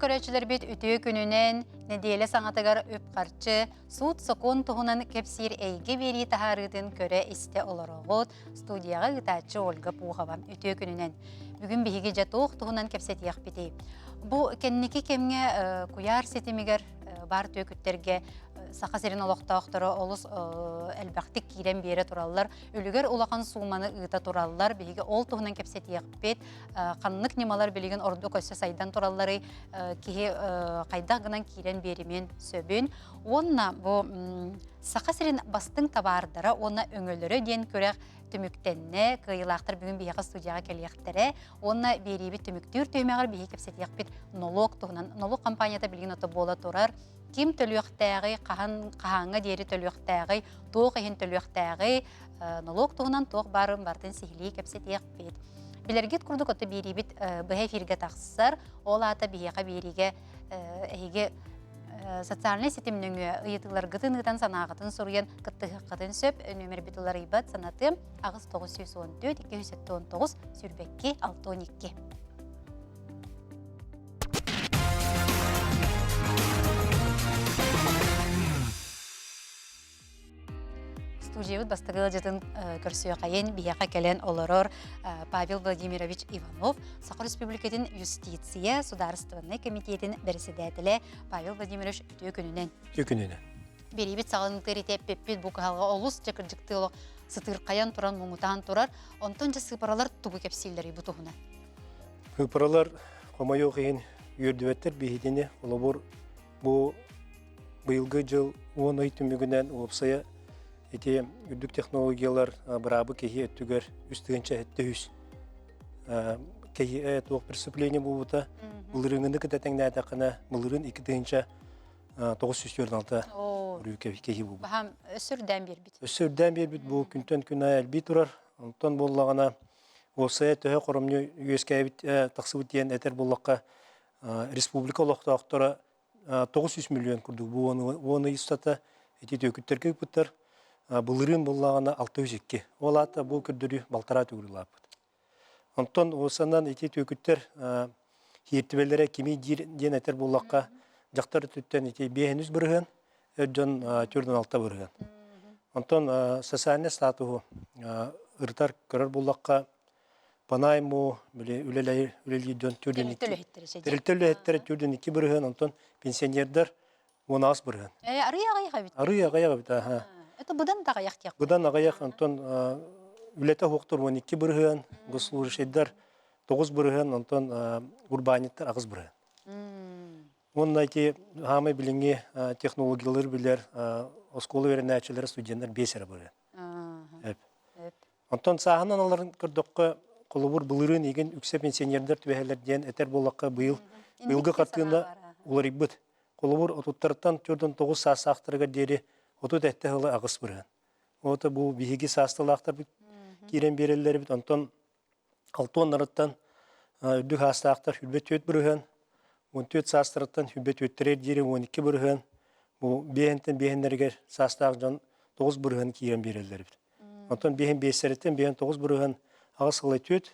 көрөөччүлэрбит үтүө күнүнэн нэдиэлэ саҥатыгар үп-харчы, суут-сокуон туһунан кэпсиир эйгэ биэрии таһаарыытын көрө-истэ олороҕут. Студияҕа ыытааччы Ольга Пухова. Үтүө күнүнэн. Бүгүн биһиги дьэ туох туһунан кэпсэтиэхпитий? Бу кэнники кэмҥэ куйаар ситимигэр баар түөкүттэргэ Саха сирин олохтоохторо олус элбэхтик киирэн биэрэ тураллар. Үлүгэр улахан сууманы ыыта тураллар. Биһиги ол туһунан кэпсэтиэхпит. Ханнык ньымалар билигин ордук өссө сайдан туралларый, киһи хайдах гынан киирэн биэримиэн сөбүн. Уонна бу Саха сирин бастыҥ табаардара уонна өҥөлөрө диэн күрэх түмүктэннэ. Кыайыылаахтар бүгүн биһиэхэ студияҕа кэлиэхтэрэ. Уонна биэриибит түмүктүүр түһүмэҕэр биһиги кэпсэтиэхпит нолуок туһунан. Нолуок компанията билигин ото буола турар. Ким төлүөхтээҕий, хаһан хаһааҥҥа диэри төлүөхтээҕий, туох иһин төлүөхтээҕий, нолуок туһунан туох баарын барытын сиһилии кэпсэтиэхпит. Билэргит курдук ото биэриибит быһа эфиргэ тахсар. Ол аата биһиэхэ биэриигэ эһиги социальнай ситим нөҥүө ыйытыыларгытын ыытан санааҕытын суруйан кыттыһыаххытын сөп. Нүөмэрбит уларыйбат санатыам 8 914 279 22 62. Студиябыт бастакы ыалдьытын көрсүөхайын биһиэхэ кэлэн олорор Павел Владимирович Иванов, Саха Республикатын юстиция судаарыстыбаннай комитетин бэрэссэдээтэлэ. Павел Владимирович, үтүө күнүнэн. Үтүө күнүнэн. Бириибит саҕаланыытыгар ити эппиппит бу кыһалҕа олус дьэ кырдьыктыы олох сытыырхайан туран, муҥутаан турар. Онтон дьэ сыыпаралар тугу кэпсииллэрий бу туһунан? Сыыпаралар хомойуох иһин үөрдүбэттэр биһигини. Холобур, бу быйылгы дьыл 10 ый түмүгүнэн уопсайа ити үрдүк технологиялар быраабы киһи өттүгэр 3 тыһыынча 700 киһи туох преступление буолбута. Былырыыҥҥыны кытта тэҥнээтэххинэ, былырыын 2 946 киһи буолбут. Баһаам өссө үрдээн биэрбит. Өссө үрдээн биэрбит бу күнтэн күн аайы элбии турар. Онтон буоллаҕына уопсайа төһө хоромньу үөскээбит тахсыбыт диэн этэр буоллахха, республика олохтоохторо 900 миллион курдук бу 10 ый устата ити түөкүттэргэ ыыппыттар. Былырыын буоллаҕына 602. Ол аата бу көрдөрүү балтараа төгүл улааппыт. Онтон уосанан ити түөкүттэр хииртибэлэрэ кими диир диэн этэр буоллахха, дьахтар өттүттэн ити 5,3%, эр дьон 46%. Онтон социальный статуһу ырытар көрөр буоллахха, по найму били үлэлиир үлэлиир дьон 42 тэрилтэ үлэһиттэрэ 42%, онтон пенсионердар 18%. Арый аҕыйах эбит. Арый аҕыйах эбит, аха. Это быдан да аҕыйах диэх. Быдан аҕыйах, онтон үлэтэ суохтар 12%, госслужащийдар 9%, онтон урбаанньыттар 8%. Уонна ити хаамай билиҥҥи технологиялары билэр оскуола үөрэнээччилэрэ студеннар 5 эрэ бырыһыан. Онтон сааһынан аларын көрдөххө, холобур, былырыын игин үксэ пенсионердар түбэһэлэр диэн этэр буоллахха, быйыл быйылгы хартыына уларыйбыт. Холобур, отуттарыттан 49 саастаахтарыгар диэри 37 сыла 8%. Ото бу биһиги саасталаахтарбыт киирэн биэрэллэрбит, онтон алтуоннарыттан үрдүк саастаахтар 24%, 14 саастарыттан 24 диэри 12%, бу биэһинтэн биэһиннэригэр саастаах дьон 9% киирэн биэрэллэр эбит. Онтон биэһин биэстэриттэн 59% 8 сыла 4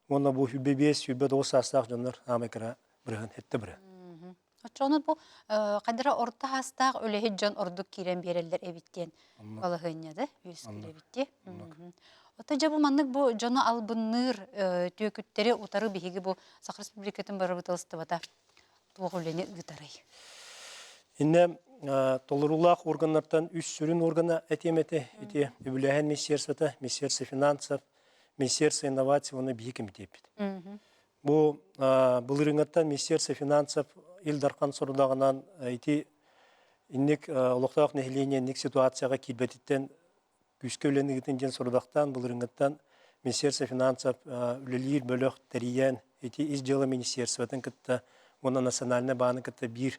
уонна бу 25 29 саастаах дьоннор аамай кыра бырыһыан 7%. Оччоҕуна бу хайдара орто саастаах үлэһит дьон ордук киирэн биэрэллэр эбит диэн балаһыанньада үөскүүр эбит дии. Ото дьэ бу маннык бу дьону албынныыр түөкүттэри утары биһиги бу Саха Республикатын бырабыыталыстыбата туох үлэни ыытарый? Иннэ толоруулаах органнартан үс сүрүн органа этиэм этэ. Ити үбүлээһин министерствота, Министерство финансов, Министерство инноваций уонна биһи комитеппит. Бу былырыыҥҥаттан Министерство финансов Ил Дархан сорудаҕынан ити инник олохтоох нэһилиэнньэ инник ситуацияҕа киирбэтиттэн күүскэ үлэни ыытын диэн сорудахтаан былырыыҥҥаттан Министерство финансов үлэлиир бөлөх тэрийэн ити ис дьыала министерствотын кытта уонна национальнай бааны кытта биир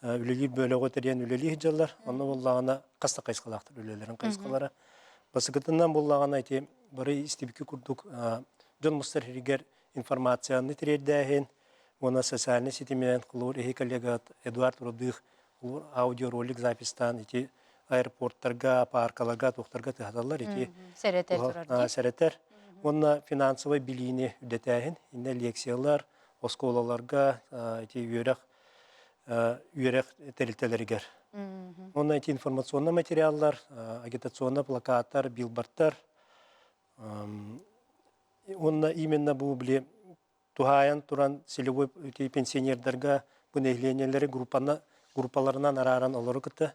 үлэлиир бөлөҕү тэрийэн үлэлии сылдьаллар. Онно буоллаҕына хас да хайысхалаахтар үлэлэрин хайысхалара. Басыкытынан буоллаҕына ити бары истибикки курдук дьон мустар сиригэр информацияны тириэрдээһин уонна социальнай ситиминэн холобур эһи коллега Эдуард Рудых аудиоролик запистаан ити аэропорттарга, пааркаларга, туохтарга тыһаталлар ити сэрэтэр турар дии. Сэрэтэр. Уонна финансовай билиини үрдэтээһин, иннэ лекциялар, оскуолаларга ити үөрэх. үөрэх тэрилтэлэригэр. Онно ити информационный материаллар, агитационный плакаттар, билбордтар уонна именно бу били туһаайан туран целевой пенсионердарга бу нэһилиэнньэлэри группана группаларынан арааран олору кытта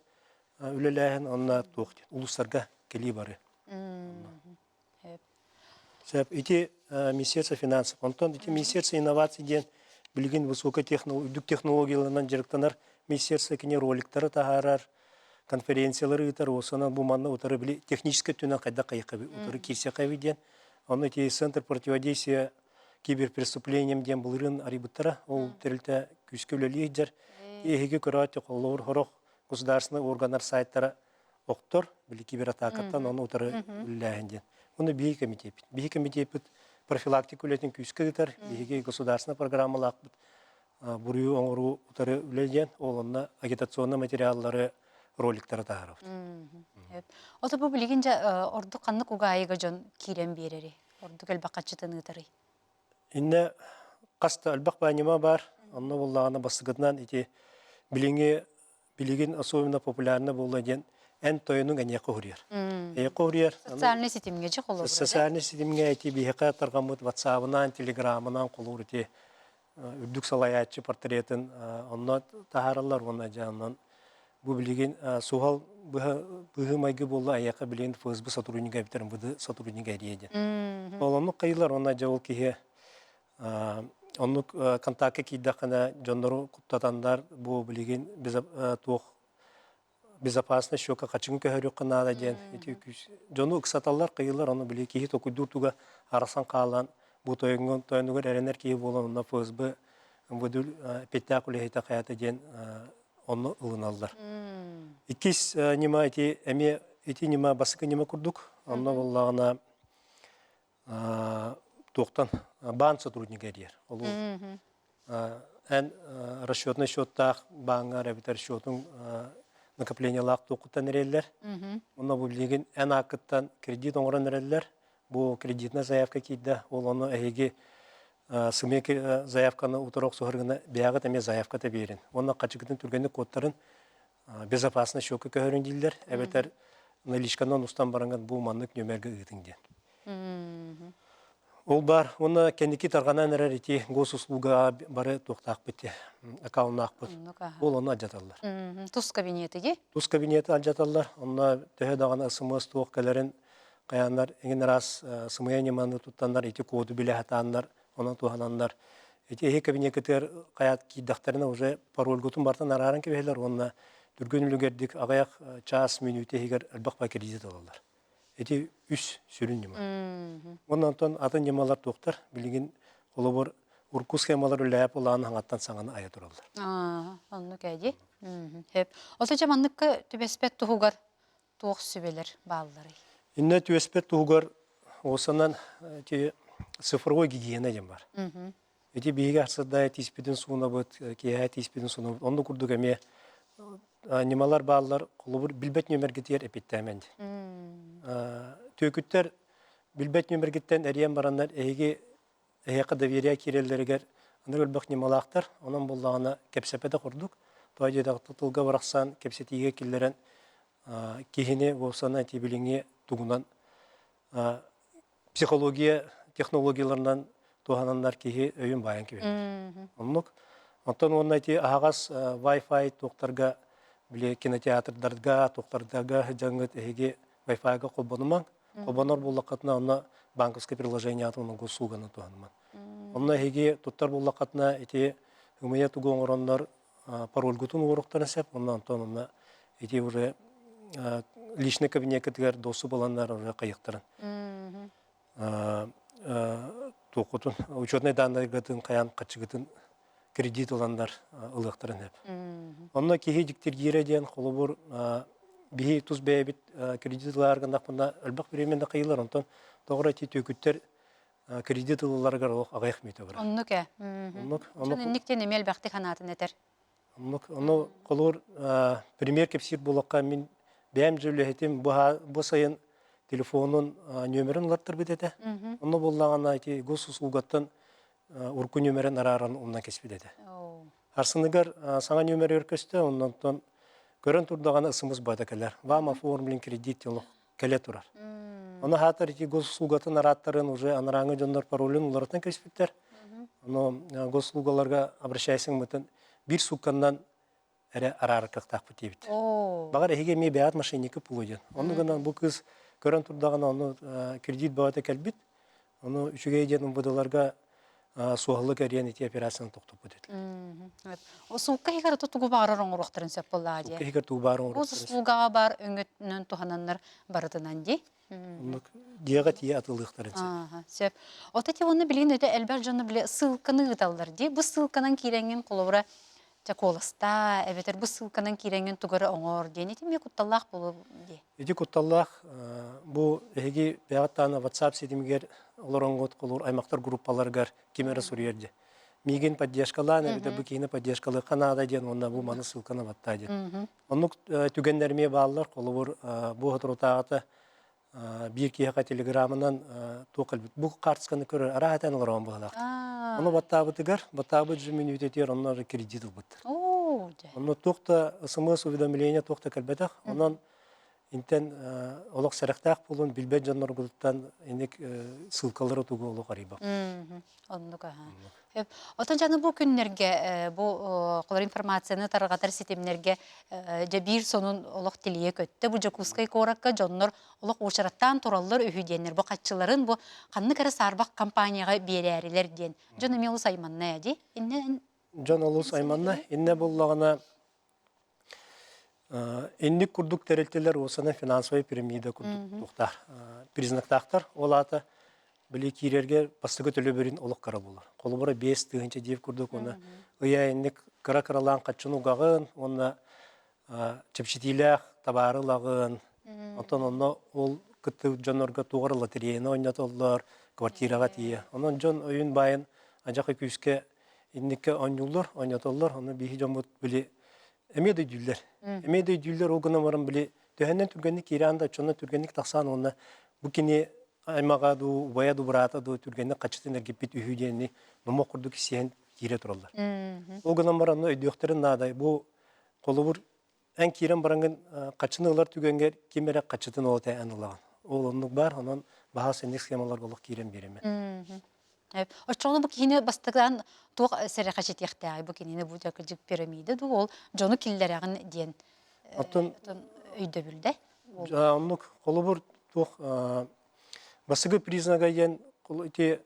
үлэлээһин онно туох улуустарга кэлии бары. Сөп. Ити Министерство финансов. Онтон ити Министерство инноваций диэн билигин высокой үрдүк технологияларынан дьарыктанар министерство кини роликтары таһаарар, конференциялары ыытар, осана бу манна утары били техническэй өттүнэн хайдах хайыхха утары киирсиэххэ диэн. Онно ити Центр противодействия киберпреступлениям диэн былырыын арыйбыттара. Ол тэрилтэ күүскэ үлэлии сылдьар. Эһиги көрөөт холобур сорох государственный органнар сайтара охтор, били кибератакаттан ону утары үлэлээһин диэн. Уну биһиги комитеппит. Биһиги комитеппит профилактика үлэтин күүскэ ыытар. Биһиги государственный программалаахпыт буруйу оҥоруу утары үлэ диэн, ол онно агитационный материаллары, роликтары таһаарабыт. Ото бу билигин дьэ ордук ханнык угаайыга дьон киирэн биэрэри? Ордук элбэх хаччытын ыытарый? Иннэ хас да элбэх баанньыма баар. Онно буоллаҕына бастакытынан ити билиҥҥи билигин особенно популярно буолла диэн эн тойонуҥ эниэхэ уһуруйар. Эйиэхэ уһуруйар. Социальный ситимҥэ дьэ холобура. Социальный ситимҥэ ити биһиэхэ тарҕаммыт ватсабынан, телеграмынан холуур ити үрдүк салайааччы портретын онно таһаараллар уонна дьэ онон бу билигин суһал быһыы-майгы буолла айыаха билигин ФСБ сотруднига эбэтэр МВД сотруднига эрийэ диэн. Ол оннук хайыылар уонна дьэ ол киһи оннук контакка киирдэххинэ дьоннору куттатаннар бу билигин туох безопасность счёка хачыгын көһөрүөххэ наада диэн ити күүс дьону ыксаталлар кыйыллар ону били киһи токуйдуур туга арасан хаалан бу тойоҥҥун тойонугар эрэнэр киһи буолан онно ФСБ МВД эппиэттээх үлэһитэ хайата диэн онно ылыналлар. Иккис ньыма ити эмиэ ити ньыма бастакы ньыма курдук онно буоллаҕына туохтан баан сотруднига диэр. Ол эн расчетный счеттаах бааҥҥар эбэтэр счетуҥ накоплениелаах туоххуттан эрэллэр. Онно бу билигин эн ааккыттан кредит оҥорон эрэллэр. Бу кредитная заявка киирдэ. Ол ону эһиги сымыйа заявканы утары охсуһар гына бэйэҕит эмиэ заявката биэрин. Уонна хачыгытын түргэнник кодтарын безопасный счетка көһөрүн дииллэр. Эбэтэр наличканан устан бараҥҥын бу маннык нүөмэргэ ыытыҥ диэн. Ол баар. Уонна кэнники тарҕанан эрэр ити госуслуга бары туохтаахпыт аккауннаахпыт. Ол ону алдьаталлар. Тус кабинеты Тус кабинеты алдьаталлар. Онно төһө даҕаны СМС туох кэлэрин хайааннар эҥин араас сымыйа ньыманы туттаннар ити коду билэ сатааннар, онон туһананнар ити эһи кабинекытыгар хайаат киирдэхтэринэ уже парольгутун бартан арааран кэбиһэллэр уонна түргэн үлүгэрдик аҕыйах чаас мүнүүтэ иһигэр элбэх бай кредит ылаллар. Ити үс сүрүн ньыма. Уонна онтон атын ньымалар туохтар билигин холобур урукку схемалар үлэлээп улаан хаҥаттан саҥаны айа тураллар. Оннук эди. Хөп. Ото дьэ манныкка түбэспэт туһугар туох сүбэлэр баалларый? Иннэ түбэспэт туһугар уосанан ити цифровой гигиена диэн бар. Ити биһиги арсырдая тииспитин суунабыт, киэһэ тииспитин суунабыт. Онно курдук эмиэ ньымалар бааллар, холобур билбэт нүөмэргитигэр эпиттээмен диэн. Түөкүттэр билбэт нүөмэргиттэн эрийэн бараннар эһиги эһиэхэ доверие киирэллэригэр аны өлбөх ньымалаахтар. Онон буллаҕына кэпсэппэтэх курдук. Тоҕо диэтэххэ тылга барахсан кэпсэтиигэ киллэрэн киһини уопсана ити билиҥҥи тугунан психология технологияларынан туһананнар киһи өйүн баайан кэбиһэр. Оннук. Онтон уонна ити аһаҕас Wi-Fi туохтарга били кинотеатрдарга, туохтардарга сылдьаҥҥыт эһиги Wi-Fi-га холбонумаҥ. Холбонор буоллаххытына онно банковскай приложение атын госуслуганы туһанымаҥ. Онно эһиги туттар буоллаххытына ити ымыйа тугу оҥороннор парольгутун уоруохтарын сөп. Онно онтон онно ити уже личный кабинеккытыгар доступ ыланнар уже хайыктарын туоххутун учетный данныйгытын хайаан хаччыгытын кредит ыланнар ылыахтарын сөп. Онно киһи дьиктиргиирэ диэн холобур биһи тус бэйэбит кредит ылаар гыннахпына элбэх временно хайыылар онтон тоҕо ити түөкүттэр кредит ылалларыгар олох аҕыйах мүөтэ барар. Оннук ээ. Оннук. Оннук инниктен эмиэ элбэхтик санаатын этэр. Оннук. Ону холобур пример кэпсиир буоллахха мин бэйэм дьэ үлэһитим бу сайын телефонун нүөмэрин уларыттарбыт этэ. Онно буоллаҕына ити госуслугаттан урукку нүөмэрин арааран умнан кэспит этэ. Арсыныгар саҥа нүөмэригэр көстө, оннонтон көрөн турдаҕына ысымыс бата кэлэр. Вам оформлен кредит олох кэлэ турар. Ону хаатар ити госуслугатын арааттарын уже анарааҥы дьоннор паролун уларытан кэбиспиттэр. Ону госуслугаларга обращайсыҥмытын биир суукканнан эрэ араарар кыахтаахпыт диэбит. Баҕар эһиги эмиэ бэйэҕит мошенника буолуо диэн. Онну гынан бу кыыс көрөн турдаҕына ону кредит бөҕөтө кэлбит. Ону үчүгэй диэн МВДларга суһаллык эрийэн ити операцияны тохтоппут этилэр. Суукка иһигэр ото тугу баҕарар оҥоруохтарын сөп буоллаҕа дии. Суукка иһигэр тугу баҕарар оҥоруохтарын сөп. Госуслугаҕа баар өҥөтүнэн туһананнар барытынан дии. Оннук дьиэҕэ тиийэ атылыахтарын сөп. Сөп. Ото ти уонна билигин өтө элбэх дьону били ссылканы ыыталлар дии. Бу ссылканан киирэҥҥин холобура дьэ куоластаа эбэтэр бу ссылканан киирэҥҥин тугу эрэ оҥор диэн ити эмиэ кутталлаах буолуо дии. Ити кутталлаах бу эһиги бэйэҕит даҕаны WhatsApp ситимигэр олороҥҥут холуур аймахтар группаларыгар ким эрэ суруйар дии. Миигин поддержкалаан эбэтэр бу киһини поддержкалыахха наада диэн уонна бу маны ссылканы баттаа диэн. Оннук түгэннэр эмиэ бааллар. Холобур, бу соторутааҕыта биир киһиэхэ телеграмынан туох кэлбит. Бу карточканы көрөр арааһа этэн олороон быһалаах. Ону баттаабытыгар, баттаабыт же мүнүүтэтигэр онно кредит ылбыттар. Онно туох да смс уведомление туох да кэлбэтэх. Онон интэн олох сэрэхтээх буолун билбэт дьонноргутуттан инник ссылкалары тугу олох арыйбап. Оннук аха. Отон жаны бу күннэргэ бу холор информацияны тарҕатар ситимнэргэ дьэ биир сонун олох тилийэ көттө. Бу Дьокуускай куоракка дьоннор олох уочараттаан тураллар үһү диэннэр. Бу хаччыларын бу ханнык эрэ саарбах компанияҕа биэрээрилэр диэн. Дьон эмиэ олус айманна дии. Инне Дьон олус айманна. Инне буллаҕына инник курдук тэрилтэлэр уосана финансовай пирамида курдук туохтаах признактаахтар. Ол аата били киирэргэ бастакы төлөбүрүн олох кыра буолар. Холобура 5000 диэбит курдук уонна ыйа инник кыра-кыралаан хаччыны угаҕын уонна чэпчэтиилээх табаары ылаҕын. Онтон онно ол кыттыбыт дьоннорго туох эрэ лотереяны ойнотоллор, квартираҕа тиийэ. Онон дьон өйүн баайын адьака күүскэ инникке оонньууллар, оонньотоллор. Ону биһи дьоммут били эмиэ да өйдүүллэр. Эмиэ да өйдүүллэр, ол гынан баран били төһөннөн түргэнник киирэн да, оччонон түргэнник тахсан уонна бу кини аймаҕа дуу, убайа дуу, быраата дуу түргэнник хаччытын эргиппит үһү диэни номох курдук сиэн киирэ тураллар. Ол гынан баран ону өйдүөхтэрин наада. Бу холобур эн киирэн бараҥҥын хаччыны ылар түгэҥҥэр ким эрэ хаччытын ол эн ылаҕын. Ол оннук баар, онон баһаас инник схемаларга олох киирэн биэримэ. Оччоҕуна бу киһини бастакыдан туох сэрэхэчитиэхтээҕий бу кинини бу дьакыдьык пирамида дуу ол дьону киллэрэҕин диэн Оттон өйдөбүлдэ. Оннук холобур туох бастакы признага диэн ити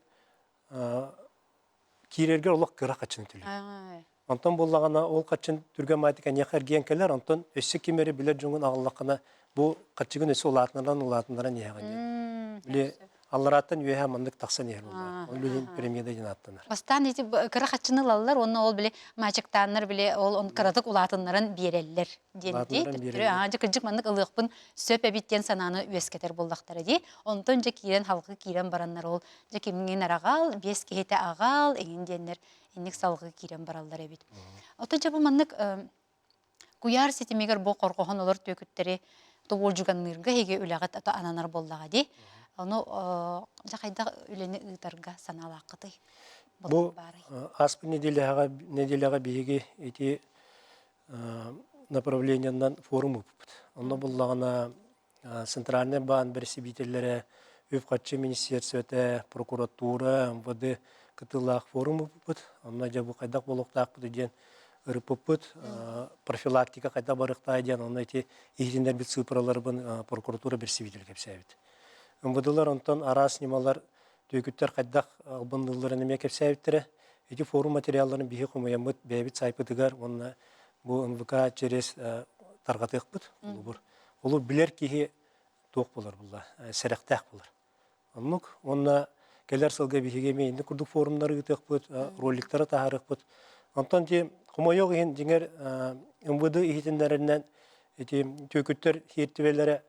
киирэргэр олох кыра хаччыны төлүүр. Онтон буоллаҕына ол хаччын түргэн маайтык эниэхэ эргийэн кэлэр, онтон өссө ким эрэ билэр дьоҥун аҕаллаххына бу хаччыгын өссө улаатыннаран улаатыннаран иһэҕин диэн. Били алларааттан үөһэ маннык тахсан иһэр буоллаҕа. Ол билин пирамида диэн ааттанар. Бастаан ити кыра хаччыны ылаллар уонна ол били мачыктааннар били ол кыратык улаатыннаран биэрэллэр диэн дии. Төттөрү аа дьэ кырдьык маннык ылыахпын сөп эбит диэн санааны үөскэтэр буоллахтара дии. Онтон дьэ киирэн халгы киирэн бараннар ол дьэ кимҥин араҕал, биэс киһитэ аҕал, эҥин диэннэр инник салгыы киирэн бараллар эбит. Оттон дьэ бу маннык куйаар ситимигэр бу хорҕоһон олор түөкүттэри тугулдьуганныырга эһиги үлэҕит ато ананар буоллаҕа дии. Ону дьэ хайдах үлэни ыытарга санаалааххытый? Бу ааспыт нэдиэлэҕэ нэдиэлэҕэ биһиги ити направлениенан форум ыыппыт. Онно буллаҕына Центральный баан бэрэсэбиитэллэрэ, үп-харчы министиэрсибэтэ, прокуратура, МВД кытыылаах форум ыыппыппыт. Онно дьэ бу хайдах буолуохтаахпыт диэн ырыппыппыт. Профилактика хайдах барыахтаай диэн онно ити иһитиннэрбит сыыппараларбын прокуратура бэрэсэбиитэлэ кэпсээбит. МВДлар онтон араас ньымалар түөкүттэр хайдах албынныылларын эмиэ кэпсээбиттэрэ. Ити форум материалларын биһи хомуйаммыт бэйэбит саайпытыгар уонна бу НВК через тарҕатыахпыт холобур. Ол билэр киһи туох буолар булла, сэрэхтээх буолар. Оннук уонна кэлэр сылга биһиги эмиэ инник курдук форумнары ыытыахпыт, роликтары таһаарыахпыт. Онтон ити хомойуох иһин дьиҥэр МВД иһитиннэрэринэн ити түөкүттэр сиэртибэлэрэ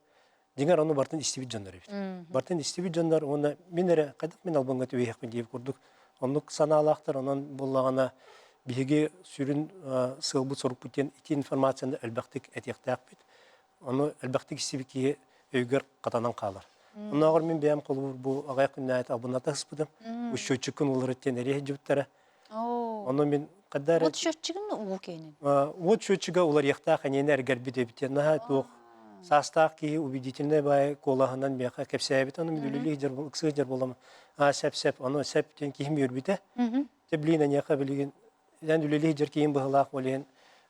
Дьиҥэр ону бартын истибит дьоннор эбит. Бартын истибит дьоннор уонна мин эрэ хайдах мин албаҥҥа түбэһиэхпин диэбит курдук оннук санаалаахтар. Онон буоллаҕына биһиги сүрүн сыалбыт сорукпут диэн ити информацияны элбэхтик этиэхтээхпит. Ону элбэхтик истибит киһи өйгөр хатанан хаалар. Оннооҕор мин бэйэм холобур бу аҕыйах күннээҕитэ албынната сыспытым. Счетчиккын уларыт диэн эриэ сылдьыбыттара. Ону мин Хаддар Уот счетчигин уу киэнин. Уот счетчига уларыйыахтаах эниэнэ эргэрбит эбит. Наһаа туох саастаах киһи убедительнай баай куолаһынан миэхэ кэпсээбит. Ону мин үлэлии сылдьар ыксыы сылдьар буолам. Аа сеп сеп ону сеп диэн киһим үөрбүтэ. Дьэ блин эниэхэ билигин эн үлэлии сылдьар киһим быһылаах ол иһин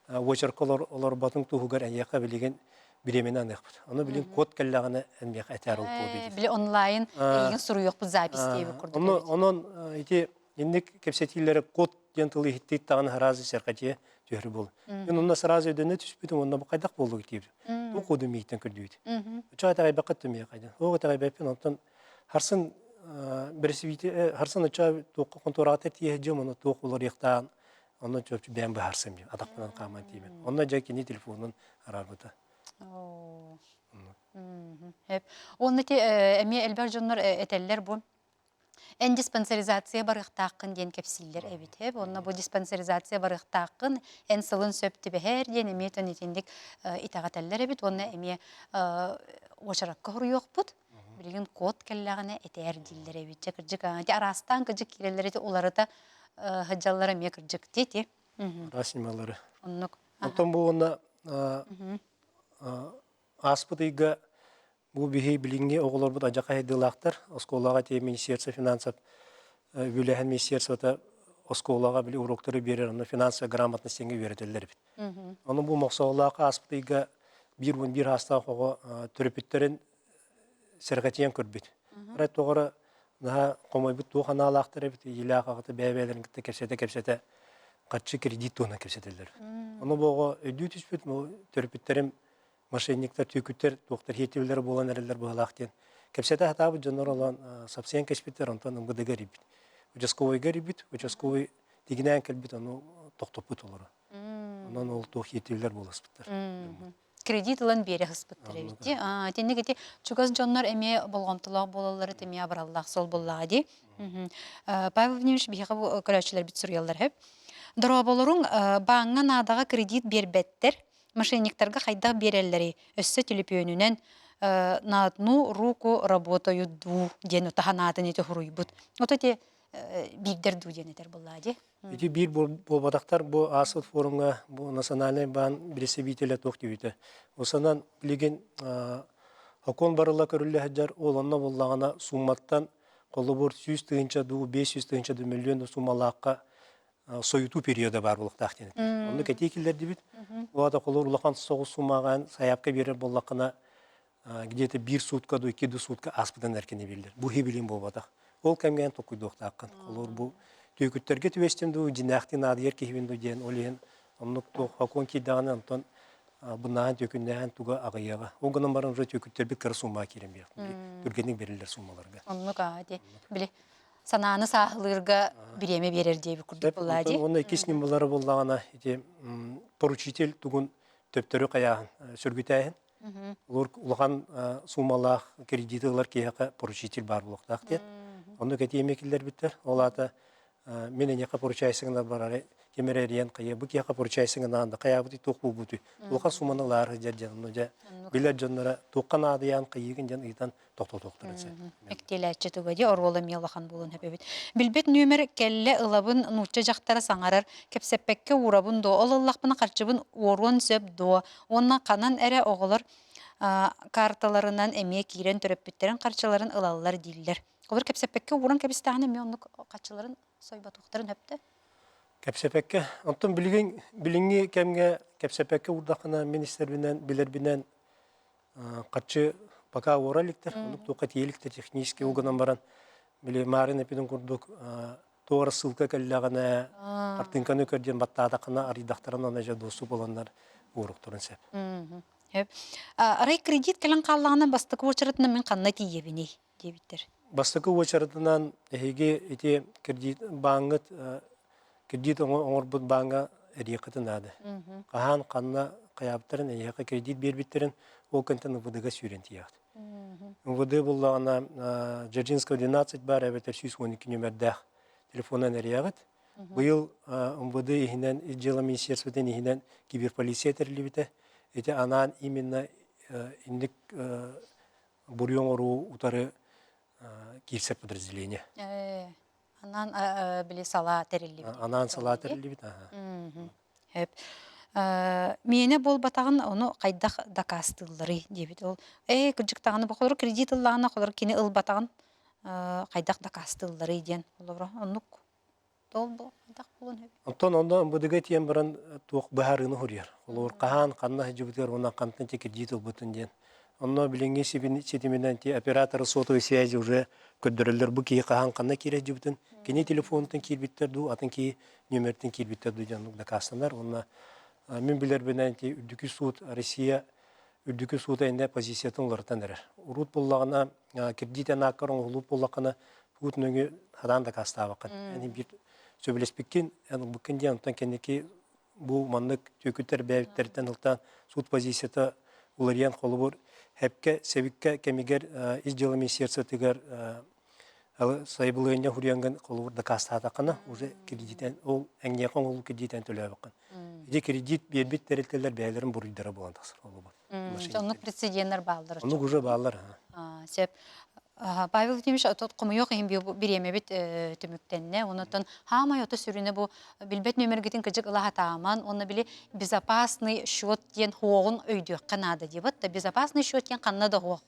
уочарка олорботуҥ туһугар эйиэхэ билигин бириэмэни аныахпыт. Ону билин код кэллэҕинэ эн миэхэ этээр ол коду диир. Били онлайн эйигин суруйуохпут запись диэбит курдук эбит. Онон ити инник кэпсэтиилэри код диэн тылы иһиттиит даҕаны сразу сэргэчиэ түһэр буол. Мен онно сразу өйдөнө түспүтүм, онно бу хайдах буоллуг диибит. Бу коду миигиттэн көрдүүбүт. Оччоҕо итэҕэйбэккэ миэхэ диэн. Ол итэҕэйбэппин, онтон харсын бэрэсибиити харсын оччо туохха хонтуораҕа тиийэ дьым, ону туох уларыйыахтаан, онно чопчу бэйэм быһаарсым диэн, атахпынан хааман тиийбин. Онно дьэ кини телефонун араарбыта. Уонна ити эмиэ элбэх дьоннор этэллэр бу Эн диспансеризация барыахтааххын диэн кэпсииллэр эбит. Уонна бу диспансеризация барыахтааххын, эн сылын сөп түбэһэр диэн эмиэ тон итинник итэҕэтэллэр эбит уонна эмиэ уочаракка хоруйуохпут. Билигин код кэллэҕинэ этээр дииллэр эбит. Дьэ кырдьык ити араастаан кырдьык киирэллэр ити уларыта сылдьаллара эмиэ кырдьык дии Араас ньымалары. Оннук. Онтон бу уонна ааспыт ыйга Бу биһи билиҥҥи оҕолорбут адьака сайдыылаахтар. Оскуолаҕа тиийэ Министерство финансов үбүлээһин министерствота оскуолаҕа били уроктары биэрэр, онно финансовая грамотность диэҥҥэ үөрэтэллэр эбит. Ону бу Мохсоҕолооххо ааспыт ыйга 11 саастаах оҕо төрөппүттэрин сэргэтийэн көрбүт. Арай тоҕо эрэ наһаа хомойбут туох анаалаахтар эбит, ийэлээх аҕата бэйэ-бэйэлэрин кытта кэпсэтэ-кэпсэтэ харчы кредит туһунан кэпсэтэллэр. Ону бу оҕо өйдүү түспүт, төрөппүттэрим мошенниктар, түөкүттэр туохтар хиэтибилэрэ буолан эрэллэр быһалаах диэн кэпсэтэ сатаабыт дьоннор олоон сапсыйан кэспиттэр, онтон МВД-га эрийбит. Участковойга эрийбит, участковый тигинээн кэлбит, ону тохтоппут олору. Онон ол туох хиэтибилэр буоласпыттар. Кредит ылан биэрэ сыспыттар эбит дии. Итинник ити чугас дьоннор эмиэ болҕомтолоох буолаллара эмиэ абыраллаах сол буоллаҕа дии. Павел Владимирович биһиэхэ бу көрөөччүлэрбит суруйаллар сөп. Дорооболоруҥ бааҥҥа наадаҕа кредит биэрбэттэр, Мошенниктарга хайдах биэрэллэрий? Өссө түлүпүөнүнэн на одну руку работают дуу диэн утаһан аатын ити хуруйбут. Ото ити биирдэр дуу диэн этэр буоллаа дии. Ити биир буолбатахтар бу ааспыт форумҥа бу Национальный баан бэрэстэбиитэлэ туох диэбитэ. Осанан билигин сокуон барыла көрүллэ сылдьар, ол онно буоллаҕына суумматтан холобур 100 тыһыынча дуу, 500 тыһыынча дуу мөлүйүөн дуу суумалаахха сойутуу периода баар буолуохтаах диэн этэр. Онно кэтии киллэрдибит. Уота холуур улахан соҕус суммаҕа сайаапка биэрэр буоллаххына где-то биир суутка дуу, икки дуу суутка ааспытын эркини биллэр. Бу хибилин буолбатах. Ол кэмҥэ эн толкуйдуохтааххын. Холуур бу түөкүттэргэ түбэстим дуу, дьинээхтии наадыйар киһибин дуу диэн ол иһин оннук туох хокуон киирдэҕинэ онтон бунааһын түөкүннээһин туга аҕыйаҕа. Ол гынан баран уже түөкүттэрбит кыра суммаҕа киирэн биэхтин. Түргэнник бериллэр суммаларга. Оннук аа ди. Били санааны сааһылыырга бириэмэ биэрэр диэбит курдук буоллаа дии. Уонна иккис ньымалара буоллаҕына ити поручитель тугун төптөрү хайааһын сүргүтээһин. Улахан суумалаах кредити ылар киһиэхэ поручитель баар буолуохтаах диэн. Оннук этиэми киллэрбиттэр. Ол аата мин эйиэхэ поручайсыҥна барары ким эрэ эрийэн хайа бу киһиэхэ поручайсыҥнаан да хайаабыт туох буолбутуй улахан сууманы ылаары дьэр диэн онно дьэ билэр дьонноро туохха наадыйаан хайыыгын диэн ыйытан тохтотуохтарын сөп. Мэктиэлээччи туга дии оруола эмиэ улахан буолуон сөп эбит. Билбэт нүөмэр кэллэ ылабын нуучча дьахтара саҥарар, кэпсэппэккэ уурабын дуо, ол ыллахпына харчыбын уоруон сөп дуо уонна ханан эрэ оҕолор карталарынан эмиэ киирэн төрөппүттэрин харчыларын ылаллар дииллэр. Олор кэпсэппэккэ ууран кэбистэҕинэ эмиэ оннук харчыларын сойботуохтарын сөптө. Кэпсэпэккэ. Онтон билигин билиҥҥи кэмҥэ кэпсэпэккэ уурдаххына мин истэрбинэн, билэрбинэн харчы пока уора иликтэр, оннук туохха тиийэ иликтэр технически ол гынан баран били Марын эппитин курдук туора ссылка кэллэҕинэ хартыынканы көр диэн баттаатаххына арыйдахтарына аны дьэ доступ ыланнар уоруктарын сөп. Арай кредит кэлэн хааллаҕына бастакы уочаратынан мин ханна тиийэбиний диэбиттэр. Бастакы уочаратынан эһиги ити кредит бааҥҥыт кредит оҥорбут бааҥҥа эриэххитин наада. Хаһан ханна хайаабыттарын эйиэхэ кредит биэрбиттэрин ол кэнтэн МВД-га сүүрэн тиийэҕит. МВД буллаҕына Дзержинского 12 баар эбэтэр 112 нүөмэрдээх телефонунан эрийэҕит. Быйыл МВД иһинэн дьыала министерствотын иһинэн киберполиция тэриллибитэ. Ити анаан именно инник буруйу оҥоруу утары киирсэр подразделение. Анаан били салаа тэриллибит. Анаан салаа тэриллибит. Хөп. Миэнэ буолбатаҕын ону хайдах дакаастыылларый диэбит. Ол ээ кырдьык даҕаны бу холобур кредит ыллаҕына холобур кини ылбатаҕын хайдах дакаастыылларый диэн холобура оннук Ол хайдах буолуон сөп? Онтон онно МВДга тиийэн баран туох быһаарыыны суруйар. Холобур, хаһан, ханна сылдьыбытыгар уонна хантан кредит ылбытын диэн. Онно билиҥҥи ситиминэн ти операторы сотовой связи уже көрдөрөллөр бу киһи хаһан ханна киирэ сылдьыбытын, кини телефонуттан киирбиттэр дуу, атын киһи нүөмэриттэн киирбиттэр дуу диэн дакаастанар. Уонна мин билэрбинэн ти Үрдүкү суут Россия Үрдүкү суута иннэ позициятын уларытан эрэр. Урут буллаҕына кредит анааккар оҥоһуллубут буоллаххына суут нөҥүө хадаан дакаастаабаккын. Эн биир сөбүлэспиккин, эн ылбыккын диэн онтон кэнники бу маннык түөкүттэр бэйэбиттэриттэн ылтаан суут позицията уларыйан холобур хэпкэ сэбиккэ кэмигэр ис дьыала министерствотыгар сайабылыанньа суруйаҥҥын холобур дакаастаатаххына уже кредитэн ол эҥниэхэ оҥоһуллубут кредитэн төлөөбөккүн. Ити кредит биэрбит тэрилтэлэр бэйэлэрин буруйдара буолан тахсар холобур. Оннук прецеденттэр бааллар. Оннук уже бааллар. Сөп. Павел Владимирович, отут хомойуох иһин бириэмэбит түмүктэннэ. Онон хаамай ото сүрүнэ бу билбэт нүөмэргитин кыдьык ыла сатааман, уонна били безопасный счет диэн хуоҕун өйдүөххэ наада диэбит. Да безопасный счет диэн ханна да хуох.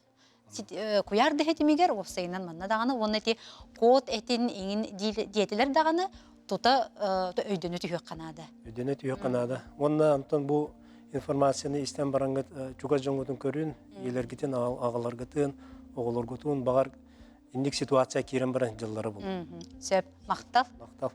Куйаар да ситимигэр уопсайынан манна даҕаны уонна ити код этин иҥин диэтилэр даҕаны тута өйдөнө түһүөххэ наада. Өйдөнө түһүөххэ наада. Уонна онтон бу информацияны истэн бараҥҥыт чугас дьоҥҥутун көрүн, ийэлэргитин, аҕаларгытын, оҕолоргутун баҕар инник ситуация киирэн баран дьыллара булу. Сөп. Махтал. Махтал.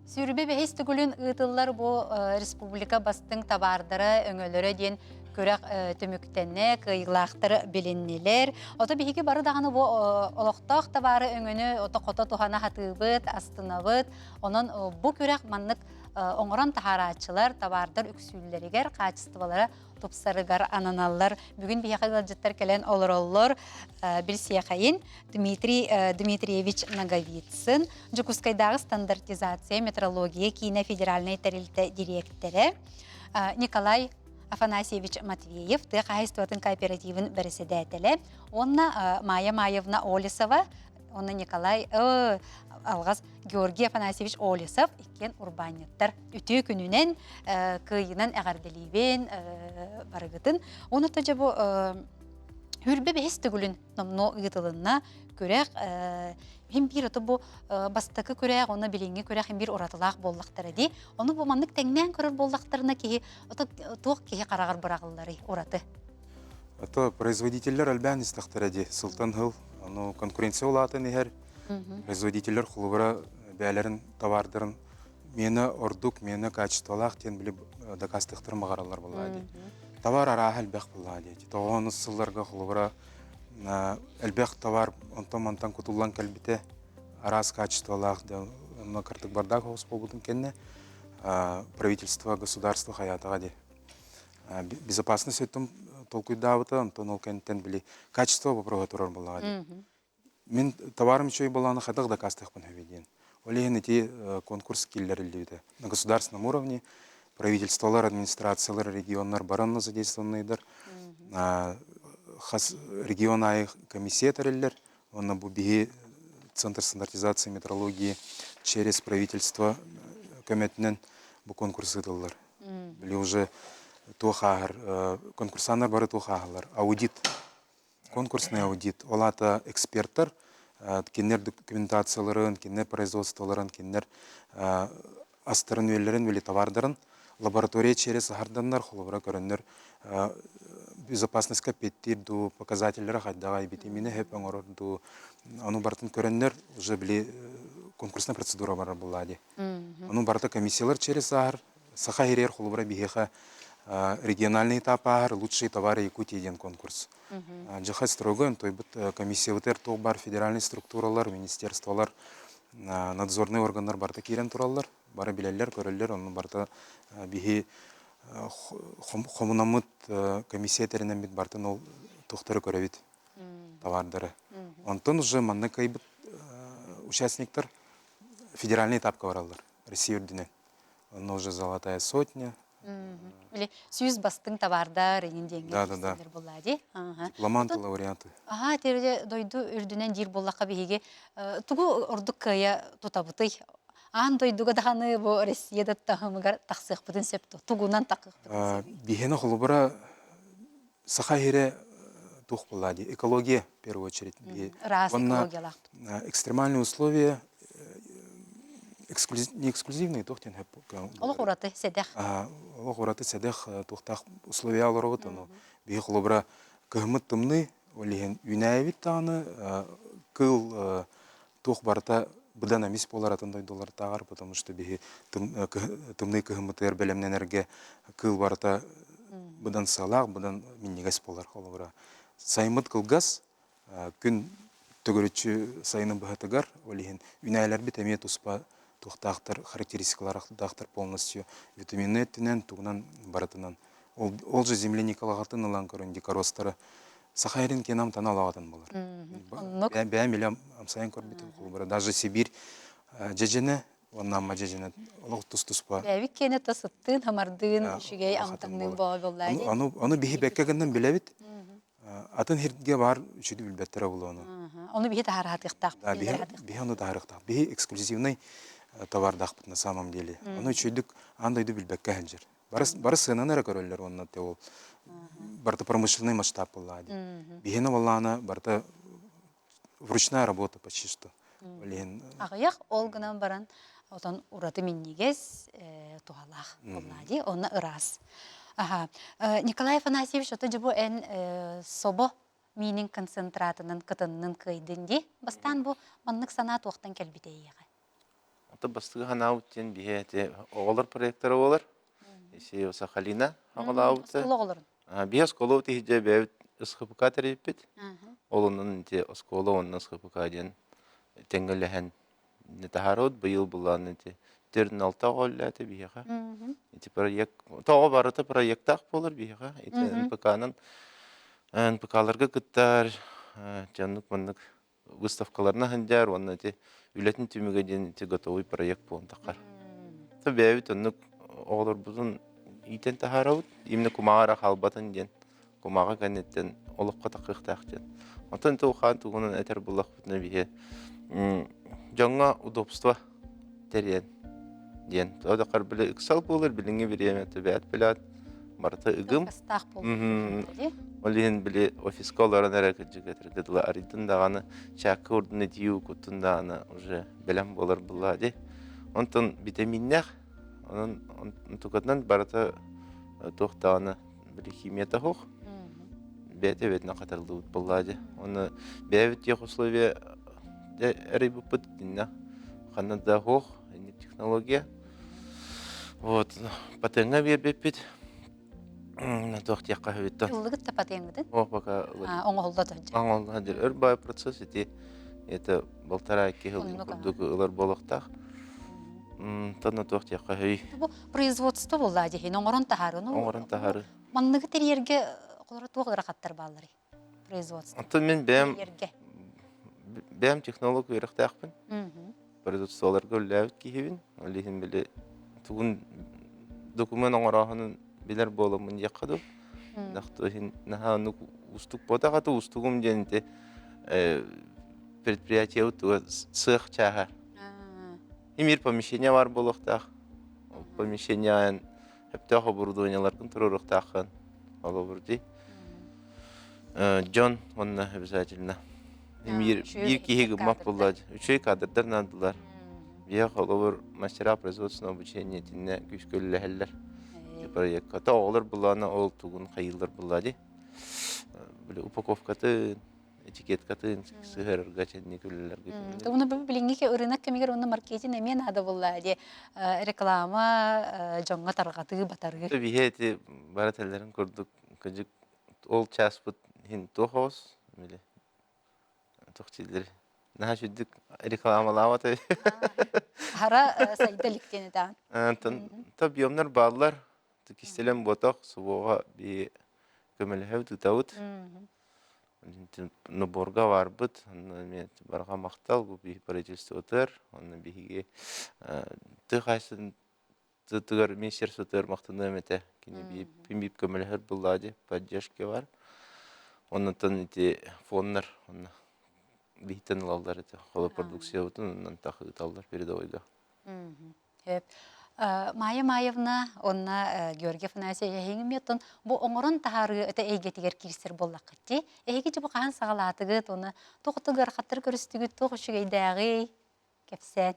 Сүүрбэ бэһис төгүлүн ыытыллар бу республика бастыҥ табаардара, өҥөлөрө диэн күрэх түмүктэннэ, кыайыылаахтар билиннилэр. Ото биһиги бары даҕаны бу олохтоох табаары өҥөнү ото хото туһана хатыыбыт, астынабыт. Онон бу күрэх маннык оҥорон таһаарааччылар, табаардар үксүүллэригэр, хаачыстыбалара тупсарыгар ананаллар. Бүгүн биһиэхэ ыалдьыттар кэлэн олороллор. Билсиэхэйин Дмитрий Дмитриевич Ноговицын, Дьокуускайдааҕы стандартизация метрология киинэ федеральнай тэрилтэ дириэктэрэ, Николай Афанасьевич Матвеев, тыа хаһаайыстыбатын кооперативын бэрэссэдээтэлэ уонна Майя Маевна Олесова, уонна Николай алҕас Георгий Афанасьевич Олесов иккиэн урбаанньыттар. Үтүө күнүнэн кыайыынан эҕэрдэлиибин барыгытын. Уонна дьэ бу хүрбэ бэһис төгүлүн номнуо ыытылынна күрэх. Хим биир ото бу бастакы күрэх, уонна билиҥҥи күрэх хим биир уратылаах буоллахтара дии. Ону бу маннык тэҥнээн көрөр буоллахтарына киһи ото туох киһи хараҕар быраҕылларый ураты? Ото производителлэр элбээн истэхтэрэ дии сылтан сыл. Ону конкуренция улаатан иһэр. Производителлэр холобура бэйэлэрин товардарын миэнэ ордук, миэнэ качестволаах диэн били дакаастыахтарын баҕараллар буоллаҕа дии. Товар арааһа элбэх буоллаҕа дии. Тоҕоонус сылларга холобура элбэх товар онтон-мантан кутуллан кэлбитэ араас качестволаах онно кырдык бардак соҕус буолбутун кэннэ правительство, государство хайаатаҕа дии. Безопасность өттүн толкуйдаабыта, онтон ол кэнниттэн били качество вопроһа турар буоллаҕа дии. Мин товарым үчүгэй буоллаҕына хайдах дакаастыахпын сөбүй диэн. Ол иһин ити конкурс киллэриллибитэ. На государственном уровне правительстволар, администрациялар, регионнар бары онно задействованныйдар. Хас регион аайы комиссия тэриллэр. Онно бу биһи Центр стандартизации метрологии через правительство көмөтүнэн бу конкурс ыытыллар. Били уже туох ааһар, конкурсаннар бары туох ааһаллар. Аудит конкурсный аудит. Ол аата эксперттар кинилэр документацияларын, кинилэр производстволарын, кинилэр астарын-үөллэрин, били товардарын лаборатория через аһарданнар, холобура көрөннөр безопасностька эппиэттиир дуу, показателлэрэ хайдаҕай, витамины сөп оҥорор дуу, ону барытын көрөннөр уже били конкурсная процедура барар буоллаа дии. Ону барыта комиссиялар через ааһар, Саха иһиригэр холобура биһиэхэ региональный этап ааһар «Лучшие товары Якутии» диэн конкурс. Дьаха строго онтойбут комиссиябытыгар туох баар федеральный структуралар, министерстволар, надзорный органнар барыта киирэн тураллар, бары билэллэр, көрөллөр, онно барыта биһи хомунаммыт комиссия тэринэммит барытын ол туохтары көрөбүт товардары. Онтон уже манна кыайбыт участниктар федеральный этапка бараллар Россия үрдүнэн. Онно уже золотая сотня. Били сүүс бастыҥ табаардар иҥин диэҥҥэ Да, да, да. киирсэллэр буоллаа дии. Аха. Дипломант Отон лауреаты. аһаа тиэрдэ дойду үрдүнэн диир буоллахха биһиги тугу ордук кыайа тутабытый? Аан дойдуга даҕаны бу Россия да таһымыгар тахсыахпытын сөп дуо? Тугунан тахыахпытын сөбүй? Биһиэнэ холобура саха иһирэ туох буоллаа дии экология в первую очередь. Ыраас Уонна экологиялаахпыт. экстремальные условия не эксклюзивные туох диэн Олох ураты сэдэх. Олох ураты сэдэх туохтаах условия олоробут ону биһи холобура кыһыммыт тымныы ол иһин үүнээйибит даҕаны кыыл туох барыта быдан эмис буолар атын дойдулартааҕар потому что биһи тымныы кыһыммытыгар бэлэмнэнэргэ кыыл барыта быдан сыалаах быдан минньигэс буолар холобура сайыммыт кылгас күн төгүрүччү сайынын быһатыгар, ол иһин үүнээйилэрбит эмиэ туспа туохтаахтар, характеристикалардаахтар полностью витаминный өттүнэн, тугунан барытынан. Ол, ол же земляникалаҕатын ылан көрөн дикоростары саха эрин киэн амтана алаҕатын болар. Оннук. Бэйэм илэ амсайан көрбүтүм холобура даже Сибирь дьэдьэнэ уонна Амма дьэдьэнэ олох тус-туспа. Бэйэбит киэнэ то сыттыын, хамардыын, үчүгэй амтаҥныын буола буоллаа дии. Ону, ону биһи бэккэ гынан билэбит. Атын сиргэ баар үчүгэй билбэттэрэ буолуо ону. Ону биһи таһаарыахтаахпыт. Да, биһи ону таһаарыахтаах. Биһи эксклюзивный товардаахпыт на самом деле. Ону үчүгэйдик аан дойду билбэккэ сылдьар. Бары, бары сыананы эрэ көрөллөр уонна те ол барыта промышленный масштаб буоллаа дии. Биһини буоллаҕына барыта вручная работа почти что. Ол иһин Аҕыйах ол гынан баран отон ураты минньигэс туһалаах буоллаа дии, онно ыраас. Аха. Николай Афанасьевич, ото дьэ бу эн собо миинин концентратынан кытыннын кыайдын дии. Бастаан бу маннык санаа туохтан кэлбитэ эйиэхэ? Ото бастыгы ханаабыт диэн биһи эти оҕолор проектара буолар. Исеева Сахалина аҕалаабыта. Оскуола оҕолорун. Биһи оскуола тиһидьэ бэйэбит СХПК тэрийбиппит. Ол онон ити оскуола уонна СХПК диэн тэҥҥэлэһэн таһаарабыт. Быйыл былаан ити 4-6 оҕо үлэлээтэ биһиэхэ. Ити проект тоҕо барыта проектаах буолар биһиэхэ. Ити НПК-нан НПК-ларга кыттар, дьоннук маннык выставкаларына сылдьар уонна ити үлэтин түмүгэ диэн ити готовый проект буолан таххар. То бэйэбит оннук оҕолорбутун иитэн таһаарабыт. Именно кумаҕа эрэ хаалбатын диэн, кумаҕа кэнниттэн олоххо тахыахтаах диэн. Онтон туохаан тугунан этэр буллахпытына биһи дьоҥҥо удобство тэрийэн диэн. Одохор били ыксал буолар билиҥҥи бириэмэ төбөөт билээт барыта ыгым. Ол иһин били офиска олорон эрэ кырдьык этэргэ дылы арыйдын даҕаны чаакка урдун итии укуттун даҕаны уже бэлэм буолар буллаа дии. Онтон витаминнээх, онон онтукатынан барыта туох даҕаны били химията суох. Бэйэтэ бэйэтинэн хатарыллыбыт буоллаа дии. Оны бэйэбит тех условия эрийбиппит итиннэ ханна да суох технология. Вот патеҥҥа биэрбиппит. Туох диэххэ сөбүттэн. Ыллыгыт да патеҥҥытын? О, пока оҥоһулла сылдьар. Оҥоһулла сылдьар. Өр баай процесс ити это полтора-икки сыл курдук ылар буолуохтаах. Тонна туох диэххэ сөбүй? Бу производство буоллаа дьиһин оҥорон таһаарыны. Оҥорон таһаарыы. Манныгы тэрийэргэ холоро туох ыарахаттар баалларый? Производство. Оттон мин бэйэм бэйэм технолог үөрэхтээхпин. Производстволарга үлэлээбит киһибин. Ол иһин били тугун документ оҥорооһунун билэр буоламмын диэххэ дуу. Иһин наһаа оннук уустук буотах аты уустугум диэн ити предприятиебыт туга сыах чааһа. Имир помещение бар буолуохтаах. Помещение сөптөөх оборудованиеларгын туруоруохтааххын. Холобур дии. Дьон уонна обязательно. Биир биир киһи гыммат буолла. Үчүгэй кадрдар наадалар. Биһиэхэ холобур мастера производственного обучения итиннэ күүскэ үлэлэһэллэр. Проекка. То оҕолор былаана ол тугун хайыыллар буолла дии. Били упаковкатын, этикеткатын сыһыарарга чэнник үлэлэргэ. Уна билиҥҥи ырынак кэмигэр уонна маркетинг эмиэ наада буолла дии. Реклама дьоҥҥо тарҕатыы, батарыы. Биһи эти бара тэллэрин курдук кыдьык ол чааспыт иһин туох оҕус били туох дииллэр наһаа сүрдүк рекламалаабат Хара сайда иликтиэн этаан. Антон объемнар бааллар кистэлэн буотах субуоҕа би көмөлөһөбүт ыытабыт наборга барбыт онно эмиэ барҕа махтал бу биһи правительствотыгар онно биһиги тыа хаһаайыстыбатын. Тытыгар министерствотыгар махтаныам этэ. Кини биир көмөлөһөр буллаа дии, поддержка бар. Оннотон ити фоннар онно биһиттэн ылаллар этэ. Холо продукциябытын оннон тахыталлар передовойга. Сөп. Майя Маевна онна Георгий Афанасьевич эһиги бу оҥорон таһаарыы этэ эйгэтигэр киирсэр буоллаххыт дии. Эһиги дьэ бу хаһан саҕалаатыгыт, уонна туох ыарахаттары көрүстүгүт, туох үчүгэйдээҕий? Кэпсээн.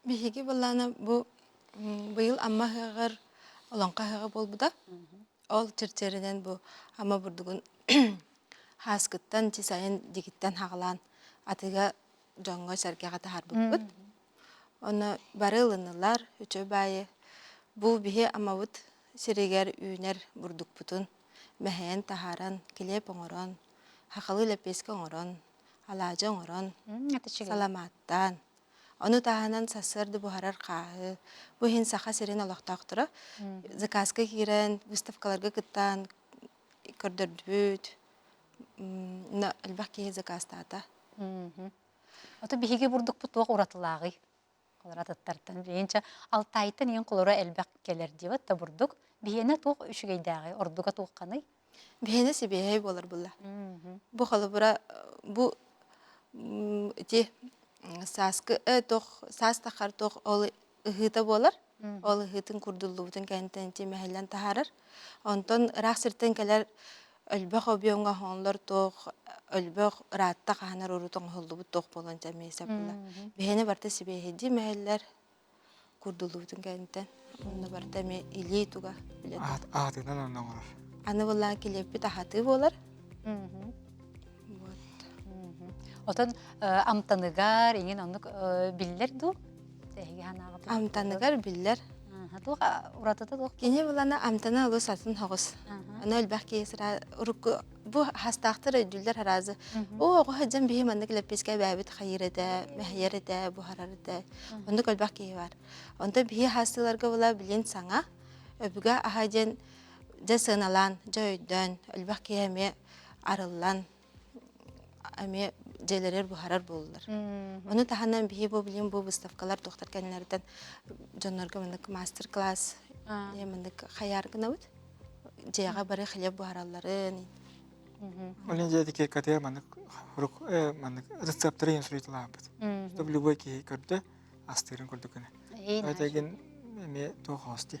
Биһиги былаана бу быйыл Амма ыһыаҕар Олоҥхо ыһыаҕа буолбута. Ол чэрчэринэн бу Амма бурдугун һааскыттан, сайын дигиттэн хаҕалаан атыыга дьоҥҥо-сэргэҕэ таһаарбыппыт. Онно бары ылыннылар, үчүгэй баайы. Бу биһи Аммабыт сиригэр үүнэр бурдукпутун мэһэйэн таһааран, килиэп оҥорон, сахалыы лэппиэскэ оҥорон, алаадьы оҥорон, саламааттаан, ону таһынан сарсыарда буһарар хааһы, бу иһин Саха сирин олохтоохторо заказка киирэн, выставкаларга кыттан көрдөрдүбүт, элбэх киһи заказтаата. Ото биһиги бурдукпут туох уратылааҕый? Холоро атыттартан биһинчэ Алтайтан иин холоро элбэх кэлэр диэбит да бурдук биһиэнэ туох үчүгэйдээҕий ордуга туохханый? Биһиэнэ сибиэһэй буолар булла. Бу холобура бу ити сааскы туох саас тахар туох ол ыһыыта буолар. Ол ыһыытын курдуллубутун кэнниттэн ити мэһэллэн таһаарар. Онтон ыраах сиртэн кэлэр өлбөх объемҥа оһоллор туох өлбөх ыраатта хаһанар урут оҥоһуллубут туох буолан дьэ эмиэ сөп буолла. Биһиэнэ барыта сибиэһэйдии мэһэллэр курдуллубутун кэнниттэн онно барыта эмиэ илии туга үлэтэ. Аатынан онно оҥорор. Аны буоллаан килиэппит аһатыы буолар. Вот. Отон амтаныгар иҥин оннук биллэр дуу? Эһиги ханаҕытын Амтаныгар биллэр. Туох уратыта туох? Кини булана амтана олус атын хоҕус. Аны элбэх киһи сыра урукку бу хастаахтар өйдүүллэр аразы. Оо, оҕо сылдьан биһи маннык лэппиэскэ эбээбит хайыыр этэ, мэһийэр этэ, буһарар этэ. Оннук элбэх киһи бар. Онтон биһи хастыыларга була билин саҥа өбүгэ аһа диэн дьэ сыаналаан, дьэ өйдөөн, элбэх киһи эмиэ арыллан эмиэ дьиэлэригэр буһарар буоллулар. Ону таһынан биһи бу билим бу выставкалар туохтар кэннилэриттэн дьоннорго маннык мастер-класс маннык хайаар гынабыт. Дьиэҕэ бары хлеб буһаралларын. Ол дьиэтики катыа маннык хурук маннык рецепторы иһин суруйталаабыт. Чтобы любой киһи көрдө астыырын курдук гына. Этэгин эмиэ туох хости.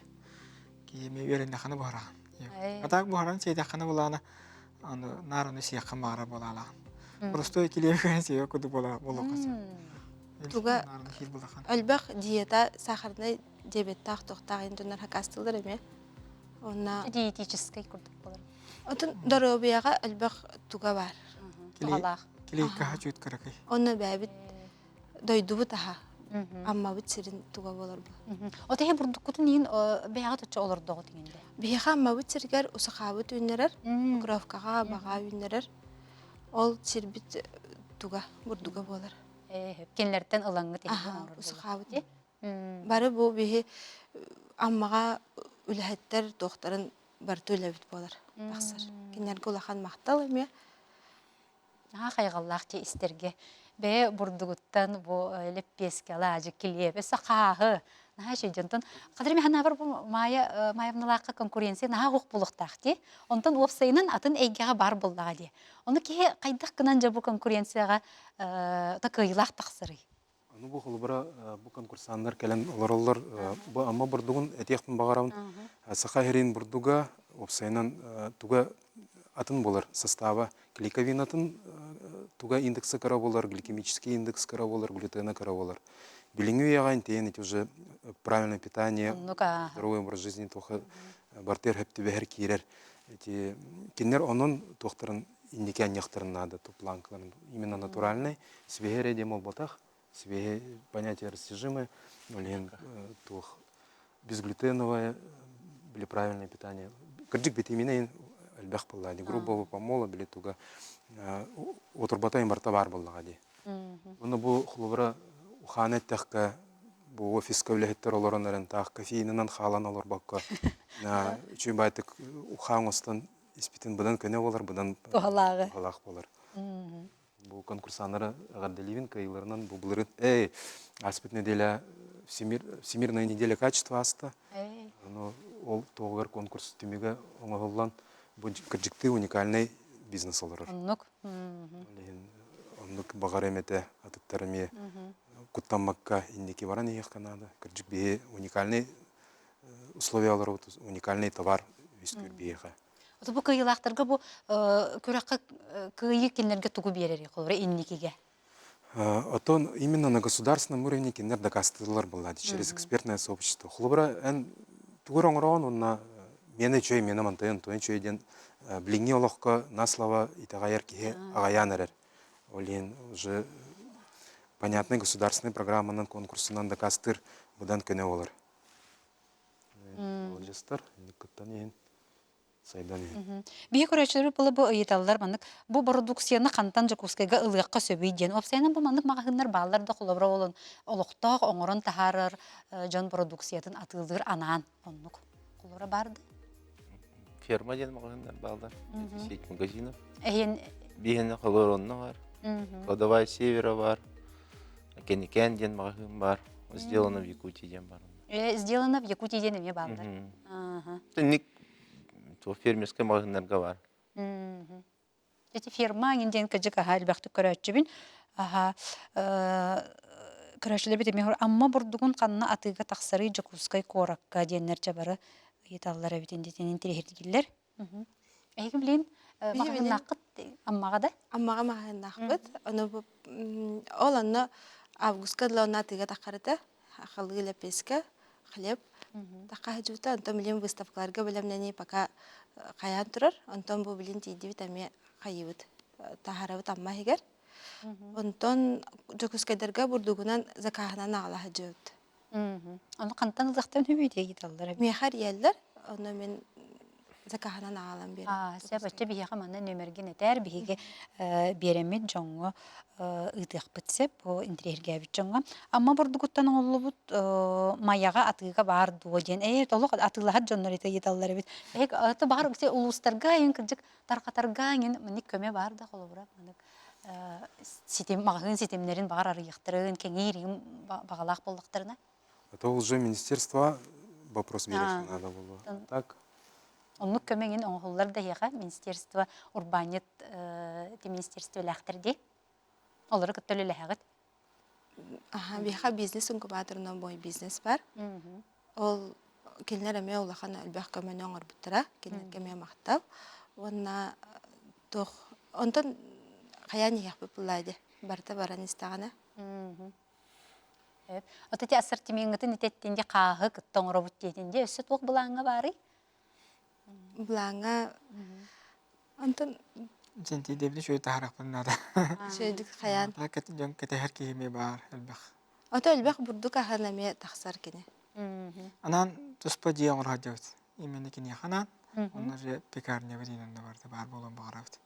Киһи эмиэ үөрэннэххинэ буһараҕын. А так буһаран сиэтэххинэ булаана аны наар аны сиэххэ маара буолаалаҕын. Простой килиэп кыһын сиэбэ курдук буола буолуохха сөп. Туга элбэх диета сахарнай диабеттаах туохтаах иһин дьоннор хакастыыллар эмиэ. Онна диетическай курдук болар. Отун доруобуйаҕа элбэх туга бар. Туһалаах. Килейкаһа чүүт кыракый. Онно бэйэбит дойдубут аһа Аммабыт сирин туга буолар бу. От иһи бурдуккутун иин бэйэҕит оччо олордоҕут иҥинде. Биһиэхэ Аммабыт сиригэр усахаабыт үүннэрэр, Покровкаҕа баҕа үүннэрэр. Ол сирбит туга, бурдуга буолар. Кинилэртэн ылаҥҥыт иһи оҥорор Усахаабыт. Бары бу биһи Аммаҕа үлэһиттэр туохтарын барыта үлэбит буолар тахсар. Кинилэргэ улахан махтал эмиэ. Наһаа хайҕаллаах дьиэ истэргэ. Бэйэ бурдугуттан бу лэппиэскэ, алаадьы, килиэп, өссө хааһы. Наһаа үчүгэй дьонтон хатыр эмэ санаабар бу Майя Маевналаахха конкуренция наһаа уһук буолуохтаах дии. Онтон уопсайынан атын эйгэҕэ баар буоллаҕа дии. Ону киһи хайдах гынан дьэ бу конкуренцияҕа кыайыылаах тахсарый? Аны бу холобура бу конкурсаннар кэлэн олороллор. Бу Амма бурдугун этиэхпин баҕарабын. Саха сирин бурдуга уопсайынан туга атын буолар состава гликовинатын туга индекса кыра буолар, гликемический индекс кыра буолар, глютена кыра буолар. Билиҥҥи үйэҕэ интиэн ити уже правильное питание, здоровый образ жизни туха бартыар хөптүбэһэр киирэр. Эти кинилэр онон туохтарын инники анньахтарын наада планкаларын именно натуральный Свеһи эрэ диэн буолбатах, свеһи понятие растяжимое, ол иһин туох безглютеновое или правильное питание. Кырдьык витамина элбэх буолла дии, грубого помола били туга отурбата барта баар буоллаҕа дии. Уонна бу холобура ухааны эттэххэ бу офиска үлэһиттэр олорон эрэн таах кофеинынан хаалан олорбокко үчүгэй баайтык ухаа оҥостон испитин быдан көнө буолар, быдан туһалаах буолар. Бу конкурсаннары эҕэрдэлиибин кыайыыларынан бу былырыын эй ааспыт нэдиэлэ. Всемирная неделя качества ааста. Ону ол туоҕугар конкурс түмүгэ оҥоһуллан бу кырдьыктыы уникальный бизнес олорор. Оннук. Ол иһин оннук баҕар эмэтэ атыттар эмиэ куттаммакка инники баран иһиэххэ наада. Кырдьык биһи уникальный условия олоробут, уникальный товар үөскүүр биһиэхэ. Ото бу кыайыылаахтарга бу күрэххэ кыайыы кинилэргэ тугу биэрэрий холобура инникигэ? Оттон именно на государственном уровне кинилэр дакаастыыллар буолла через экспертное сообщество. Холобура, эн тугу эрэ оҥороҕун уонна миэнэ үчүгэй, миэнэ мантайын, туйан үчүгэй диэн билиҥҥи олоххо на слова итэҕэйэр киһи аҕайаан эрэр. Ол иһин уже понятный государственный программанан, конкурсунан дакаастыыр быдан көнө буолар. Маладьыстар, кыттан иһин сайдан иһин. Биһи көрөөччүлэр була бу ыйыталлар маннык бу бородууксуйаны хантан Дьокуускайга ылыахха сөбүй диэн. Уопсайынан бу маннык маҕаһыыннар бааллар да холобура олон олохтоох оҥорон таһаарар дьон бородууксуйатын атыылыыр анаан оннук. Холобура баар да? Ферма диэн маҕаһыыннар бааллар. Сеть магазинов. Эһиэн Биһиэнэ холобура онно бар. Кладовая Севера бар. Кэникээн диэн маҕаһыын бар. Сделано в Якутии диэн бар. Сделано в Якутии диэн эмиэ бааллар. Ник фермерскэй маҕаһыыннарга бар. Эти ферма диэн диэн кыдьык аһа элбэхтик көрөөччүбүн. Аха көрөөччүлэрбит эмиэ Амма бурдугун ханна атыыга тахсарый Дьокуускай куоракка диэннэр дьэ бары ыйыталлар эбитин диэтинин тириһирдииллэр. Эһиги билин маҕаһыыннааххыт Аммаҕа да? Аммаҕа маҕаһыыннаахпыт. Ону бу ол онно августка дылы онно атыыга таххарыта. Халыы лэппиэскэ, хлеб тахха сылдьыбыта. Онтон билин выставкаларга бэлэмнэнии пока хайаан турар. Онтон бу билин тиийдибит эмиэ хайыыбыт таһаарабыт Амма иһигэр. Онтон Дьокуускайдарга бурдугунан закаһынан аҕала сылдьыбыт. Ону хантан ылыахтан үһүбүй диэги таллар эбит. Миэхэ эрийэллэр, ону мин закаһынан аҕалан биэрэбин. Аа, сөп, оччо биһиэхэ манна нүөмэргин этээр, биһиги биэрэммит дьоҥҥо ыытыахпыт сөп, бу интириэһиргээбит дьоҥҥо. Амма бурдугуттан оҥоһуллубут майаҕа атыыга баар дуо диэн, ээ, толук атыылаһар дьоннор ити ыйыталлар эбит. Эһик, баҕар улуустарга эйин кырдьык тарҕатарга эҥин маннык көмө баар да холобура маннык ситим маҕаһыын ситимнэрин баҕар арыйыахтарын кэҥиир баҕалаах буоллахтарына Это уже министерство вопрос берет надо было. Так. Оннук көмө эҥин оҥоһуллар да эһиэхэ министерство урбаанньыт ити министерстволаахтар дии. Олору кытта үлэлэһэҕит. Аха, биһиэхэ бизнес инкубаторынан бой бизнес бар. Ол кинилэр эмиэ улахан элбэх көмөнү оҥорбуттара, кинилэргэ эмиэ махтал. Уонна туох онтон хайаан иһиэхпит буллаа дии, барыта баран истэҕинэ. От ити ассортимеҥҥытын итеттин дии хааһы кытта оҥоробут диэтин дии өссө туох былааҥҥа баарый? Былааҥҥа онтон Дьэнтийдэбин үчүгэй таһаарыахпын наада. Үчүгэйдик хайаан. Дьон кэтэһэр киһи эмиэ баар элбэх. Ото элбэх бурдук аһын эмиэ тахсар кини. Анаан туспа дьиэ оҥоро сылдьабыт. Именно киниэхэ анаан. Онно же пекарнябыт иннинэ барыта баар буолуон баҕарабыт.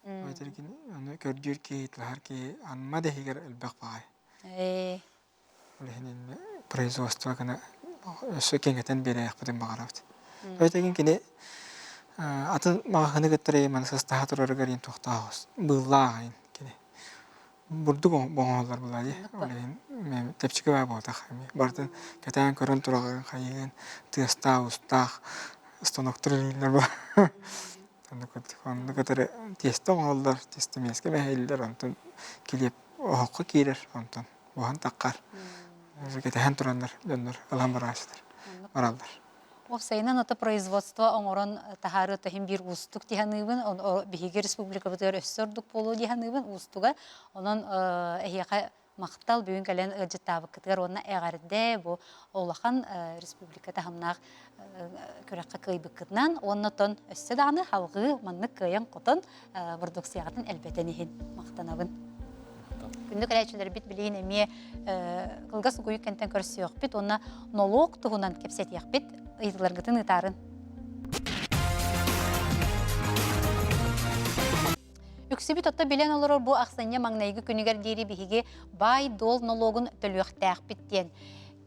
Өтөр кини ону көрдүүр киһи, тылаһар киһи анма да иһигэр элбэх баҕай. Ол иһин иннэ производство гына өссө кэҥэтэн биэриэхпитин баҕарабыт. Өйтөгүн кини атын маҕаһыны кыттары маны састаһа турарыгар иин туохтаах быыллаах иин кини бурдук оҥоһуллар буолаа дии. Ол иһин тэпчики баа буолтах эмиэ. Барытын кэтээн көрөн тураҕын хайыгын тыастаах-устаах станоктар үлэлииллэр буолар. Оннук кытары тиэстэ оҥоһуллар, тиэстэ миэскэ мэһэйиллэр, онтон килиэп оһоххо киирэр, онтон уһан таххар. Кэтэһэн тураннар дьоннор ылан барааччылар бараллар. Уопсайынан ото производство оҥорон таһаарыы иһин биир уустук дии саныыбын. Биһиги республикабытыгар өссө ордук буолуо дии саныыбын уустуга. Онон эһиэхэ махтал бүгүн кэлэн ыалдьыттаабыккытыгар уонна эҕэрдэ бу улахан республика таһымнаах күрэххэ кыайбыккытынан уонна оттон өссө даҕаны салҕыы маннык кыайан-хотон бородууксуйаҕытын элбэтэн иһин махтанабын. Күндү кэлээччилэрбит билигин эмиэ кылгас угуйук кэнтэн көрсүөхпүт уонна нолуок туһунан кэпсэтиэхпит ыйытыыларгытын ыытаарын. Үксүбүт отто билэн олорор бу ахсынньы маҥнайгы күнүгэр диэри биһиги баай-дуол нолуогун төлүөхтээхпит диэн.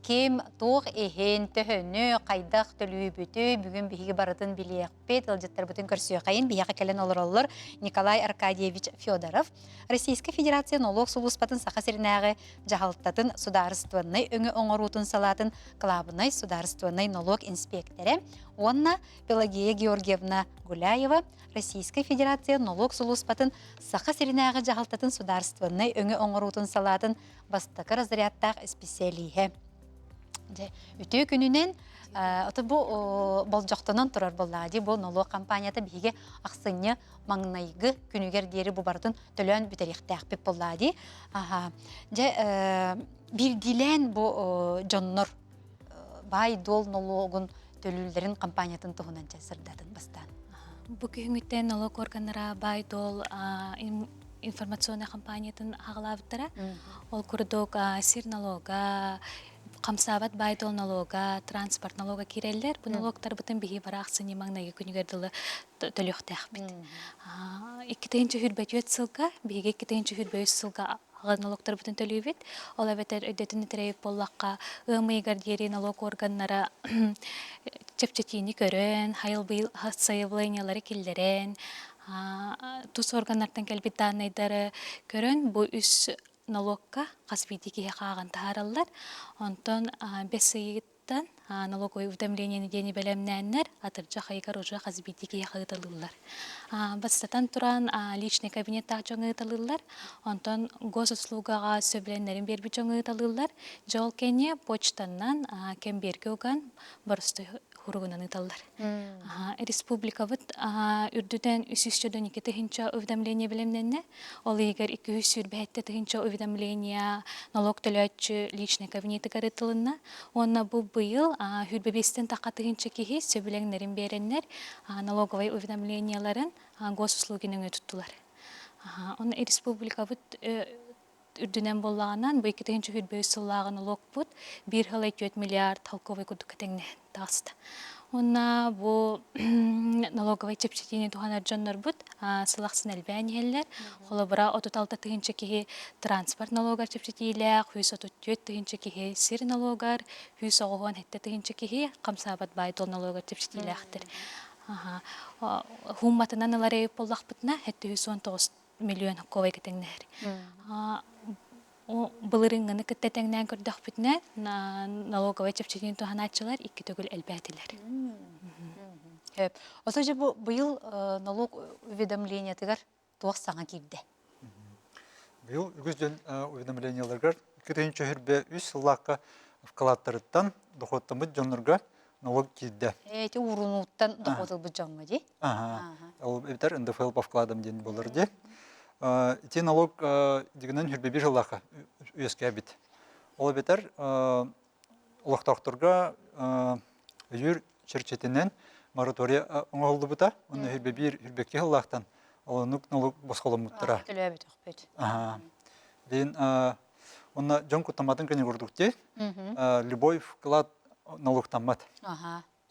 Ким туох иһин, төһөнү, хайдах төлүүбүтү бүгүн биһиги барытын билиэхпит, ыалдьыттарбытын көрсүөххэйин. Биһиэхэ кэлэн олороллор Николай Аркадьевич Федоров, Российскай Федерация нолуок сулууспатын Саха сиринээҕи дьаһалтатын судаарыстыбаннай өҥө оҥоруутун салаатын кылаабынай судаарыстыбаннай нолуок инспиэктэрэ уонна Пелагея Георгиевна Гуляева, Российскай Федерация нолуок сулууспатын Саха сиринээҕи дьаһалтатын судаарыстыбаннай өҥө оҥоруутун салаатын бастакы разрядтаах исписэлииһэ. Дьэ, үтүө күнүнэн ото бу болдьохтонон турар буоллаҕа дии бу нолуок компанията биһиги ахсынньы маҥнайгы күнүгэр диэри бу барытын төлөөн бүтэриэхтээхпит буоллаҕа дии. Аха. Дьэ, биирдиилээн бу дьоннор баай-дуол нолуогун төлүүллэрин компаниятын туһунан чэ сырдатын бастаан. Бу күһүҥҥүттэн нолуок органнара баай-дуол информационнай компаниятын аҕалаабыттара. Ол курдук сир налога, хамсаабат баай-дуол налога, транспорт налога киирэллэр. Бу налогтарбытын биһи бара ахсынньы маҥнайгы күнүгэр дылы төлүөхтээхпит. 2024 сылга, биһиги 2023 сылга аҕа налогтарбытын төлүүбүт. Ол эбэтэр өйдөтүн итирэйбит буоллахха, ыам ыйыгар диэри налог органнара чэпчэтиини көрөн, сайабылыанньалары киллэрэн, тус органнартан кэлбит дааннайдары көрөн, бу үс налогка хас биирдии киһи ааҕан таһаараллар. Онтон бэс ыйыттан налоговое уведомление диэни бэлэмнээннэр, атырдьах ыйыгар уже хас биирдии киһиэхэ ыытыллар. Бастатан туран, личный кабинеттаах дьоҥҥо ыыталыыллар. Онтон госуслугаҕа сөбүлэннэрин биэрбит дьоҥҥо ыыталыыллар. Дьэ ол кэннэ почтаннан кэмбиэргэ уган боростуой хуругунан ыыталлар. Республикабыт үрдүнэн 342 тыһыынча уведомление бэлэмнэннэ. Ол иһигэр 227 тыһыынча уведомление налог төлөөччү личный кабинетыгар ыытылынна. Уонна бу быйыл 25-тэн тахха тыһыынча киһи сөбүлэҥнэрин биэрэннэр налоговай уведомлениеларын госуслуги нөҥүө туттулар. Онно республикабыт үрдүнэн буоллаҕынан, бу 2023 сыллааҕы налогпут биир сыл 4 миллиард холкуобай курдукка тэҥнэһэн таҕыста. Уонна бу налоговай чэпчэтиини туһанар дьоннорбут сыл ахсын элбээн иһэллэр. Холобура, 36 тыһыынча киһи транспорт налогар чэпчэтиилээх, 134 тыһыынча киһи сир налогар, 197 тыһыынча киһи хамсаабат баай-дуол налогар чэпчэтиилээхтэр. Хуумматынан ылар эбит буоллахпытына, 719 миллион холкуобайга тэҥнэһэр. Былырыыҥҥыны кытта тэҥнээн көрдөхпүтүнэ, налоговай чэпчэтиини туһанааччылар икки төгүл элбээтилэр. Сөп. Ото дьэ бу быйыл налог уведомлениетыгар туох саҥа киирдэ? Быйыл үгүс дьон уведомлениеларыгар 2023 сыллаахха вкладтарыттан дохуоттаммыт дьоннорго налог киирдэ. Эти уурунууттан дохуот ылбыт дьоҥҥо дии? Аха. Ол эбэтэр НДФЛ по вкладам диэн буолар дии. Ити налог дигинэн хүрбэбир сыллаахха үөскээбит. Ол эбэтэр олохтоохторго өйүүр чэрчитинэн мораторий оҥоһуллубута. Онно хүрбэбир хүрбэкки сыллаахтан олонук налог босхоломмуттара. Төлөөбүтөхпүт. Аха. Дин онно дьон куттамматын кини курдук дии. Любой вклад налогтаммат.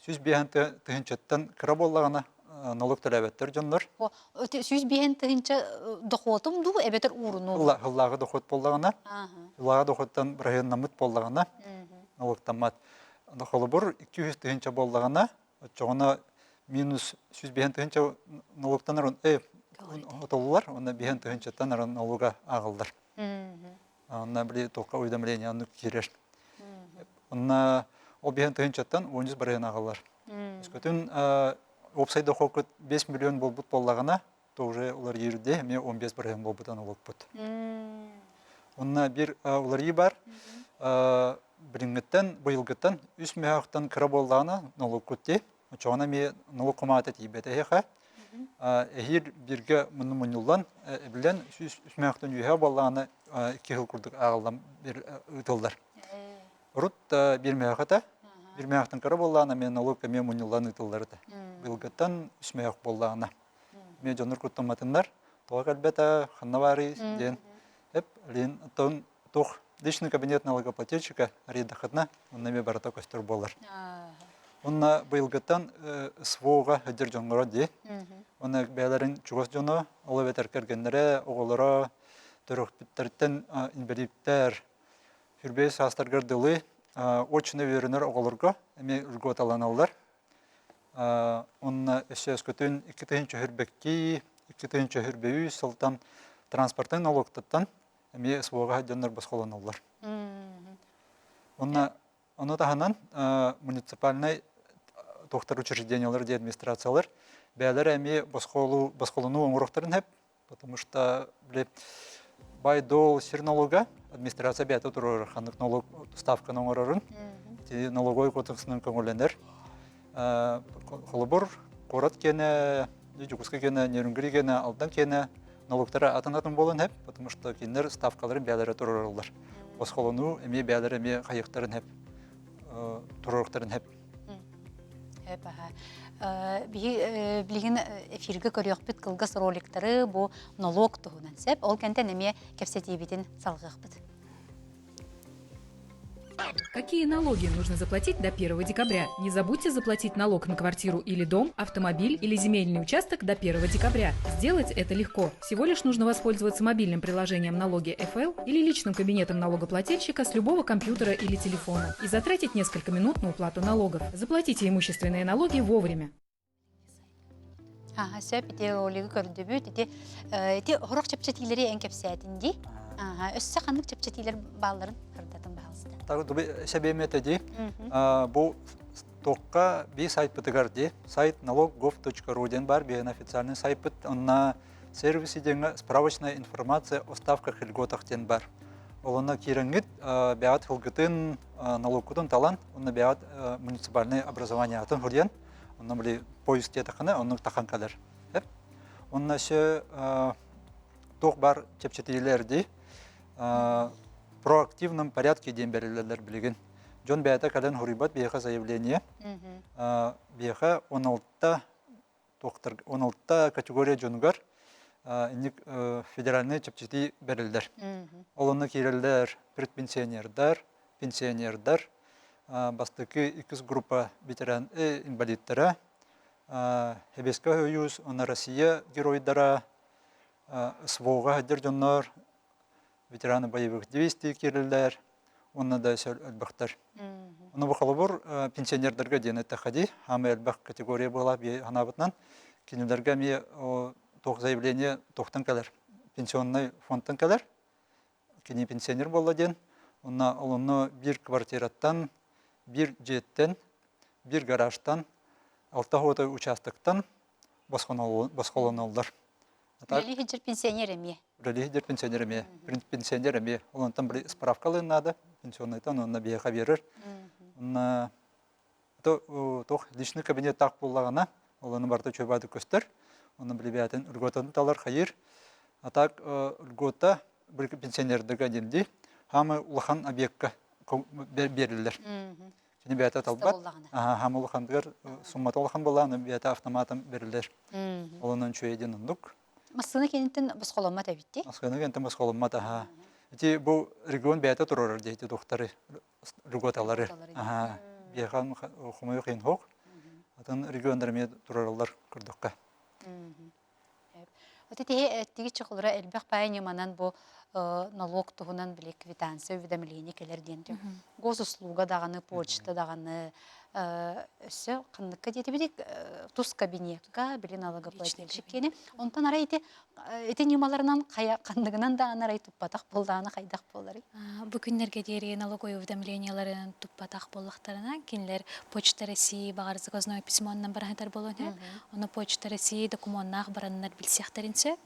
105 тыһыынчаттан кыра буоллаҕына налог төлөөбөттөр дьоннор. 105 тыһыынча дохуотум дуу эбэтэр уурунуу? Хыллааҕы дохуот буоллаҕына, хыллааҕы дохуоттан бырайыаннаммыт буоллаҕына налогтаммат. Холобур 200 тыһыынча буоллаҕына, оччоҕуна минус 105 тыһыынча налогтанар, отоллар, уонна 5 тыһыынчаттан налога ааҕыллар. Онно били туохха уведомление оннук киирэр. Онно ол биһэн тыһыынчаттан 13 барыһын аҕалар. Өскөтүн уопсай дохуоккут 5 миллион буолбут буоллаҕына, то уже уларыйырде эмиэ 15 барыһын буолбутан олоппут. Онно бир уларыйыы бар. Билиҥҥиттэн, быйылгыттан үс мөһөөхтөн кыра буоллаҕына нолуккут дии. Оччоҕуна эмиэ нолук кумаата тиийбэт эһиэхэ. Эһиил бииргэ мунну мунньуллан, эбилэн үс мөһөөхтөн үөһэ буоллаҕына икки сыл курдук ааҕыллан ыытыллар. Урут биир мөһөөх этэ. Биир мөһөөхтөн кыра буоллаҕына эмиэ налог эмиэ мунньуллан ыытыллар этэ. Быйылгыттан үс мөһөөх буоллаҕына. Эмиэ дьоннор куттамматыннар, тоҕо кэлбэтэ, ханна баарый диэн. Эп, лин, оттон туох личный кабинет налогоплательщика арыйдаххытына, онно эмиэ барыта көстөр буолар. Онно быйылгыттан СВО-ҕа сылдьар дьоҥҥоро дии. Онно бэйэлэрин чугас дьоно, ол эбэтэр кэргэннэрэ, оҕолоро, төрөппүттэриттэн инбэлииттэр, хүрбэй саастарыгар дылы. Очно үөрэнэр оҕолорго эмиэ льготаланаллар. Онно өссө өскөтүн 2022, 2023 сылтан транспортын налогтыттан эмиэ СВО-га дьоннор босхолоноллор. Онно ону таһынан муниципальнай туохтар учреждениялар дии администрациялар бэйэлэрэ эмиэ босхолу босхолонуу оҥоруохтарын сөп потому что били бай-дол сир налога администрация бэйэтэ туруорар ханнык налог ставканы оҥорорун ити налоговой кодексынан көҥүллэнэр холобур куорат киэнэ Дьокуускай киэнэ Нерюнгри киэнэ Алдан киэнэ налогтара атын-атын буолан сөп потому что кинилэр ставкаларын бэйэлэрэ туруораллар босхолонуу эмиэ бэйэлэрэ эмиэ хайыахтарын сөп туруоруохтарын сөп Сөп аха. Биһи билигин эфиргэ көрүөхпүт кылгас роликтары бу нолуок туһунан сөп. Ол кэнтэн эмиэ кэпсэтиибитин салҕыахпыт. Какие налоги нужно заплатить до 1 декабря? Не забудьте заплатить налог на квартиру или дом, автомобиль или земельный участок до 1 декабря. Сделать это легко. Всего лишь нужно воспользоваться мобильным приложением «Налоги ФЛ» или личным кабинетом налогоплательщика с любого компьютера или телефона и затратить несколько минут на уплату налогов. Заплатите имущественные налоги вовремя. Аха, сөп ити ролигы көрдүбүт. Ити ити хорох чэпчэтиилэри эн кэпсээтин дии. Аха, өссө ханнык чэпчэтиилэр баалларын ырдатын баһалыста. Так, сэбиэм этэ дии. Бу туохха би сайтпытыгар дии. Сайт налог.gov.ru диэн бар биһиэн официальный сайпыт. Онна сервиси диэҥҥэ справочная информация о ставках и льготах диэн бар. Ол онно киирэҥҥит бэҕэт хылгытын налогкутун талан, онно бэҕэт муниципальный образованиятын хуруйан Онно били поезд диэтэххинэ, оннук тахан кэлэр. Онно өссө туох бар чэпчэтиилэр дии. Проактивном порядке диэн бэриллэллэр билигин. Дьон бэйэтэ кэлэн хуруйбат биһиэхэ заявление. Биһиэхэ 16 туохтар 16 категория дьонугар инник федеральный чэпчэтии бэриллэр. Ол онно киирэллэр предпенсионердар, пенсионердар, бастакы иккис группа ветеран инвалидтара, Сэбиэскэй Союз уонна Россия геройдара, СВО-ҕа сылдьар дьоннор, ветераны боевых действий киирэллэр уонна да өссө элбэхтэр. Ону бу холобур пенсионердарга диэн эттэххэ дии, хаамай элбэх категория буолар санаабытынан, кинилэргэ эмиэ туох заявление туохтан кэлэр, пенсионнай фондтан кэлэр, кини пенсионер буолла диэн, онно ол онно биир квартираттан, биир дьиэттэн, биир гаражтан, алта участоктан босхолоноллор. Үлэлии сылдьар пенсионер эмиэ. Үлэлии сылдьар пенсионер эмиэ. Пенсионер эмиэ. Ол онтон били справка ылыан наада, пенсионнайтан онно биһиэхэ биэрэр. Онно туох личный кабинеттаах буоллаҕына, ол ону барыта үчүгэй көстөр. Онно били бэйэтин льготатын талар хайыыр. А так льгота пенсионердарга диэн дии. Хаамай улахан объекка бериллэр. Кини бэйэтэ талбат. Хаама улахандыгар суммата улахан буоллаҕына бэйэтэ автоматом бериллэр. Ол онон үчүгэй диэн оннук. Массыына кэнниттэн босхоломмот эбит дии. Массыына кэнниттэн босхоломмот аха. Ити бу регион бэйэтэ турарар дии тухтары льготалары. Аха. Биэхан хомойуох иһин хоқ. Атын региондар эмиэ турараллар көрдөххө. Вот ити эттиги чохолоро элбэх паай ньыманан бу налог туһунан били квитанция уведомление кэлэр диэн госуслуга даҕаны почта даҕаны өссө ханныкка диэтибит тус кабинетка били налогоплательщик киэни онтон арай ити ити ньымаларынан хайа ханныгынан даҕаны арай туппатах буоллаҕына хайдах буоларый Бу күннэргэ диэри налоговой уведомлениеларын туппатах буоллахтарына, кинилэр Почта России баҕар заказное письмоннан бараһытар буолуон сөп. Ону Почта России докумуоннаах бараннар билсиэхтэрин сөп.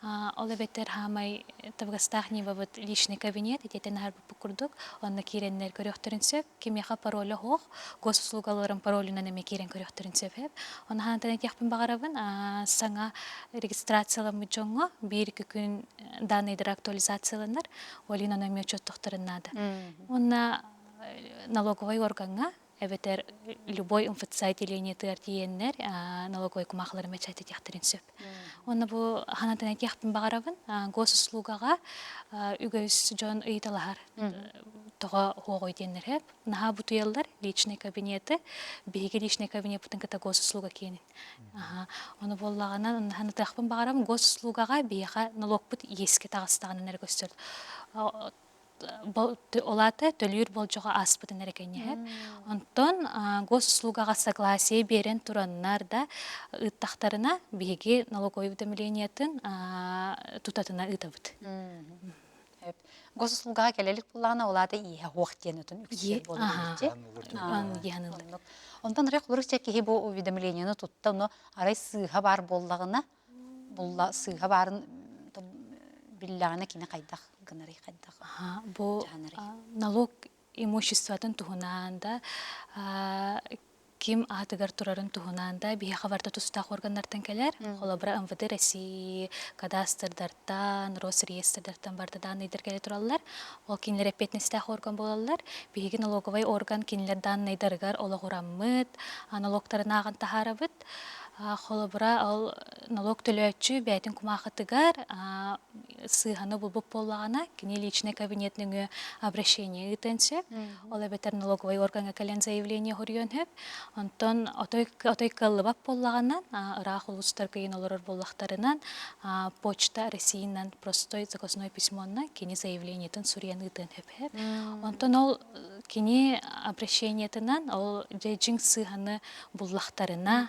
Ол эбэтэр хаамай табыгастаах ньымабыт личный кабинет итиэтэн аһарбыппыт курдук, онно киирэннэр көрүөхтэрин сөп. Кимиэхэ пароля суох, госуслугаларын паролунан эмиэ киирэн көрүөхтэрин сөп. Ону хаһантан этиэхпин баҕарабын, саҥа регистрацияламмыт дьоҥҥо биир-икки күн данныйдара актуализацияланар, ол иһин ону эмиэ учуоттуохтарын наада. Уонна налоговай органҥа эбэтэр любой МФЦ отделениетыгар тиийэннэр налоговай кумаахыларын бэчээттэтиэхтэрин сөп. Уонна бу ханатан этиэхпин баҕарабын, госуслугаҕа үгүс дьон ыйыталаһар тоҕо хуоҕуй диэннэр сөп. Наһаа бутуйаллар личный кабинеты, биһиги личный кабинеппытын кытта госуслуга киэнин. Ону буоллаҕына, санатыахпын баҕарабын, госуслугаҕа биһиэхэ нолуокпут иэскэ таҕыстаҕына эрэ көстөр. Ол аата төлүүр болдьоҕо ааспытын эрэ кэнниһэр. Онтон госуслугаҕа согласие биэрэн тураннар да ыыттахтарына биһиги налоговой уведомлениетын тутатына ыытабыт. Госуслугаҕа кэлэлик буллаҕына ол аата ииһэ хуох диэн отун үксүгэр буолар Онтон арай холорук киһи бу уведомлениены тутта, ону арай сыыһа баар буоллаҕына булла сыыһа баарын биллэҕинэ кини хайдах гынарый хайдах бу налог имуществотын туһунан да ким аатыгар турарын туһунан да биһиэхэ барыта тустаах органнартан кэлэр. Холобура МВД России, кадастрдартан, Росреестрдартан барыта дааннайдар кэлэ тураллар. Ол кинилэр эппиэтинэстээх орган буолаллар. Биһиги налоговай орган кинилэр дааннайдарыгар олоҕураммыт, налогтарын ааҕан таһаарабыт. Холобура, ол налог төлөөччү бэйэтин кумаахытыгар сыыһаны булбут буоллаҕына, кини личный кабинет нөҥүө обращение ыытыан сөп. Ол эбэтэр налоговай органҥа кэлэн заявление хоруйуон сөп. Онтон отой, отой кыаллыбат буоллаҕына, ыраах улуустарга иин олорор буоллахтарынан, Почта Россиянан простой заказной письмонна кини заявлениетын суруйан ыытыан сөп. Онтон ол кини обращениетынан ол дьиҥ сыыһаны буллахтарына,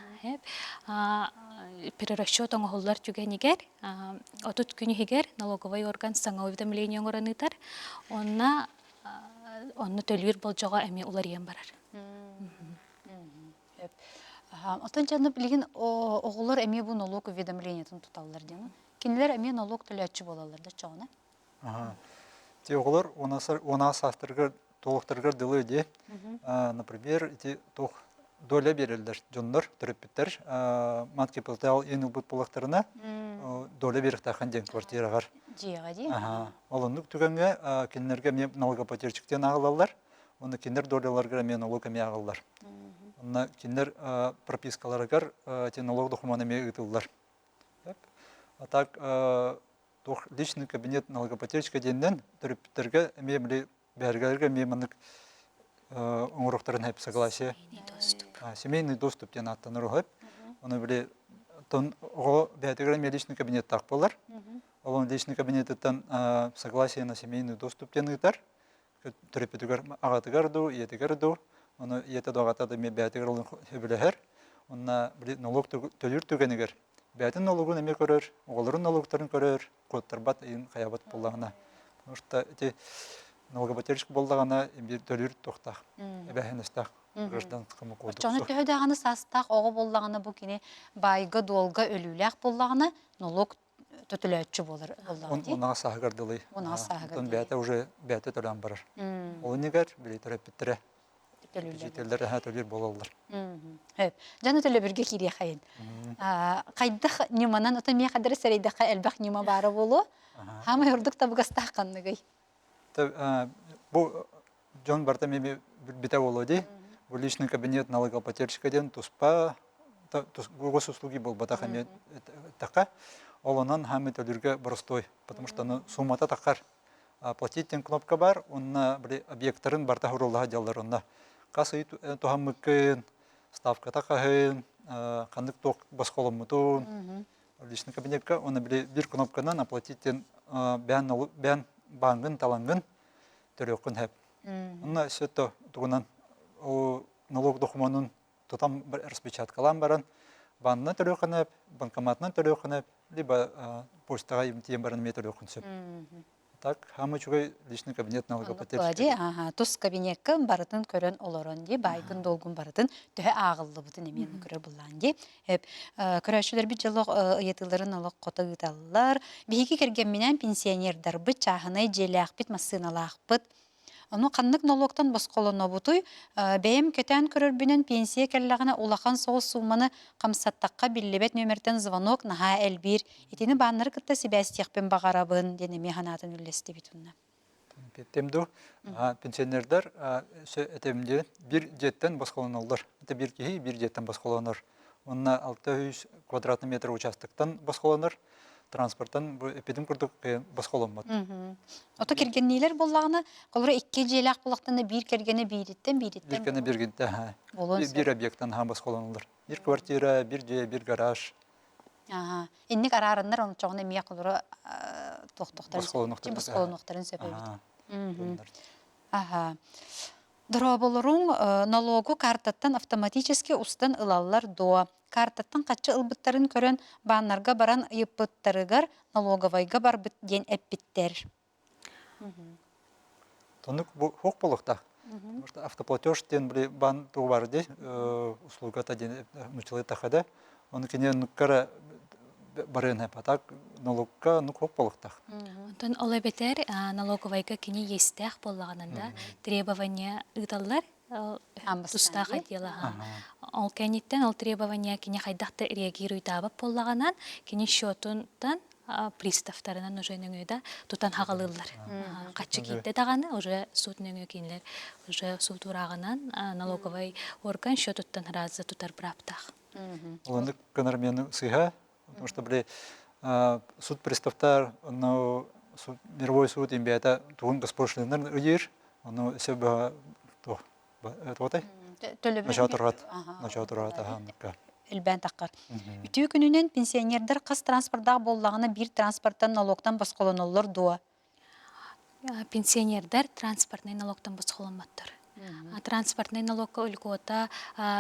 перерасчет оҥоһуллар түгэнигэр 30 күн иһигэр налоговай орган саҥа уведомление оҥорон ыытар. Онно онно төлүүр болдьоҕо эмиэ уларыйан барар. Оттон дьону билигин оҕолор эмиэ бу налог уведомлениетын туталлар диэн. Кинилэр эмиэ налог төлөөччү буолаллар да чоҕуна? Ти оҕолор уона саастарыгар туолуктарыгар дылы дии. Например, ити туох доля береллер дьоннор төрөппүттэр мат капитал ен ылбыт буоллахтарына доля берихтахан диэн квартираҕар. Дьиэҕэ дии. Ол оннук түгэҥҥэ кинилэргэ эмиэ налогоплательщиктен ааҕылаллар. Онно кинилэр доляларыгар эмиэ налог эмиэ ааҕыллар. Онно кинилэр пропискаларыгар ити налог докумуона эмиэ ыытыллар. А так туох личный кабинет налогоплательщика диэнинэн төрөппүттэргэ эмиэ били бэһэргэлэргэ эмиэ маннык оҥоруохтарын сөп согласие семейный доступ диэн ааттанар уһуп ону били тон оҕо бэйэтигэр эмиэ личный кабинеттаах буолар ол личный кабинетыттан согласие на семейный доступ диэн ыытар төрөппүтүгэр аҕатыгар дуу ийэтигэр дуу ону ийэтэ да аҕата да эмиэ бэйэтигэр олун сөбүлэһэр уонна били налог төлүүр түгэнигэр бэйэтин налогун эмиэ көрөр оҕолорун налогтарын көрөр куоттарбат ыйын хайабат буоллаҕына потому что ити налогоплательщик буоллаҕына биир төлүүр туохтаах эбээһинэстээх гражданскому кодексу Оччоҕуна төһө даҕаны саастаах оҕо буоллаҕына бу кини баайга-дуолга өлүүлээх буоллаҕына налог төтөлөөччү буолар буоллаҕа дии. Унаҕа сааһыгар дылы. Унаҕа сааһыгар Онтон бэйэтэ уже бэйэтэ төлөөн барар. Ол иннигэр били төрөппүттэрэ Жителлэр эһэ төлүүр буолаллар. Сөп. Дьону төлөбүргэ киириэхэйин. Хайдах ньыманан ото миэхэ дары сэрэйдэххэ элбэх ньыма баара буолуо. Хаамай ордук табыгастаах ханныгый? Бу дьон барыта эмиэ билбитэ буолуо дии. Бу личный кабинет налогоплательщика диэн туспа госуслуги буолбатах эмиэ эттэххэ. Ол онон хаамай төлүүргэ боростуой, потому что аны суммата таххар платить диэн кнопка бар, онно били объекттарын барыта урууллаһа дьаллар онно хас ый туһаммыккын, ставката хаһын, ханнык туох босхоломмутун личный кабинетка уонна били биир кнопканан оплатить диэн бэйэн бэйэн бааҥҥын талаҥҥын төрүөххүн сөп. Онно өссө тугунан налог докумуонун тутан распечаткалаан баран баннынан төрүөххүн сөп, банкоматынан төрүөххүн сөп, либо почтаҕа тиийэн баран эмиэ төрүөххүн сөп. Так, хаама үчүгэй личный кабинет налогоплательщика. Ага, тус кабинекка барытын көрөн олорон дии, байгын-долгун барытын төһө ааҕыллыбытын эмиэ көрөр буллаан дии. Көрөөччүлэрбит дьоллоох ыйытыыларын олох хото ыыталлар. Биһиги кэргэмминээн пенсионердарбыт, чааһынай дьиэлээхпит, массыыналаахпыт. Ону ханнык нолуоктан босхолонобутуй? Бэйэм кэтээн көрөрбүнэн пенсия кэллэҕинэ улахан соҕус сууманы хамсаттахха биллибэт нүөмэртэн звонок наһаа элбиир. Итини бааннары кытта сибээстиэхпин баҕарабын диэн эмиэ санаатын үллэстибит уонна. Петтем дуу. Пенсионердар этим диэн бир дьиэттэн босхолоноллор. Это бир киһи бир дьиэттэн босхолонор. Онно 600 квадратный метр участоктан босхолонор. Транспорттан бу эпидем курдук босхоломмот. Ото кэргэнниилэр буоллаҕына, холобура икки дьиэлээх буоллахтарына биир кэргэнэ биириттэн биириттэн Биир кэргэнэ бииргинтэ биир объектан аһаан босхолонуллар. Биир квартира, биир дьиэ, биир гараж. Аха. Инник араарыннар ончоҕуна эмиэ холобура туохтуохтарын босхолонуохтарын сөп эбит. Аха. Дорооболоруҥ налогу картаттан автоматически устан ылаллар дуо? Картаттан хаччы ылбыттарын көрөн бааннарга баран ыйыппыттарыгар налоговайга барбыт диэн эппиттэр. Тонук бу хуох буолуохтаах. Потому что автоплатеж диэн били баан тугу баар дии услугата диэн нучалыы тахада. Ону кини оннуккара барыан а так налогка оннук хуох буолуохтаах. Онтон ол эбэтэр налоговайга кини иэстээх буоллаҕынан да требование ыыталлар тустаах отдела. Ол кэнниттэн ол требование кини хайдах да реагируйдаабат буоллаҕынан кини счетунтан приставтарынан уже нөҥүө да тутан хаҕалыыллар. Хаччы киирдэ даҕаны уже суут нөҥүө кинилэр уже суут урааҕынан налоговай орган счетуттан разы тутар бырааптаах. Олонук гынар мені сыһа, потому что били суд приставтар, но мировой суд имбията тугун госпошлиннар ыйыр, ону өсө туох туотай? Начаатырат, начаатырат аһаанныкка. Элбээн таххар. Үтүө күнүнэн пенсионердар хас транспордаах буоллаҕына биир транспорттан налогтан босхолоноллор дуо? Пенсионердар транспортнай налогтан босхоломмоттор. Транспортнай налогка льгота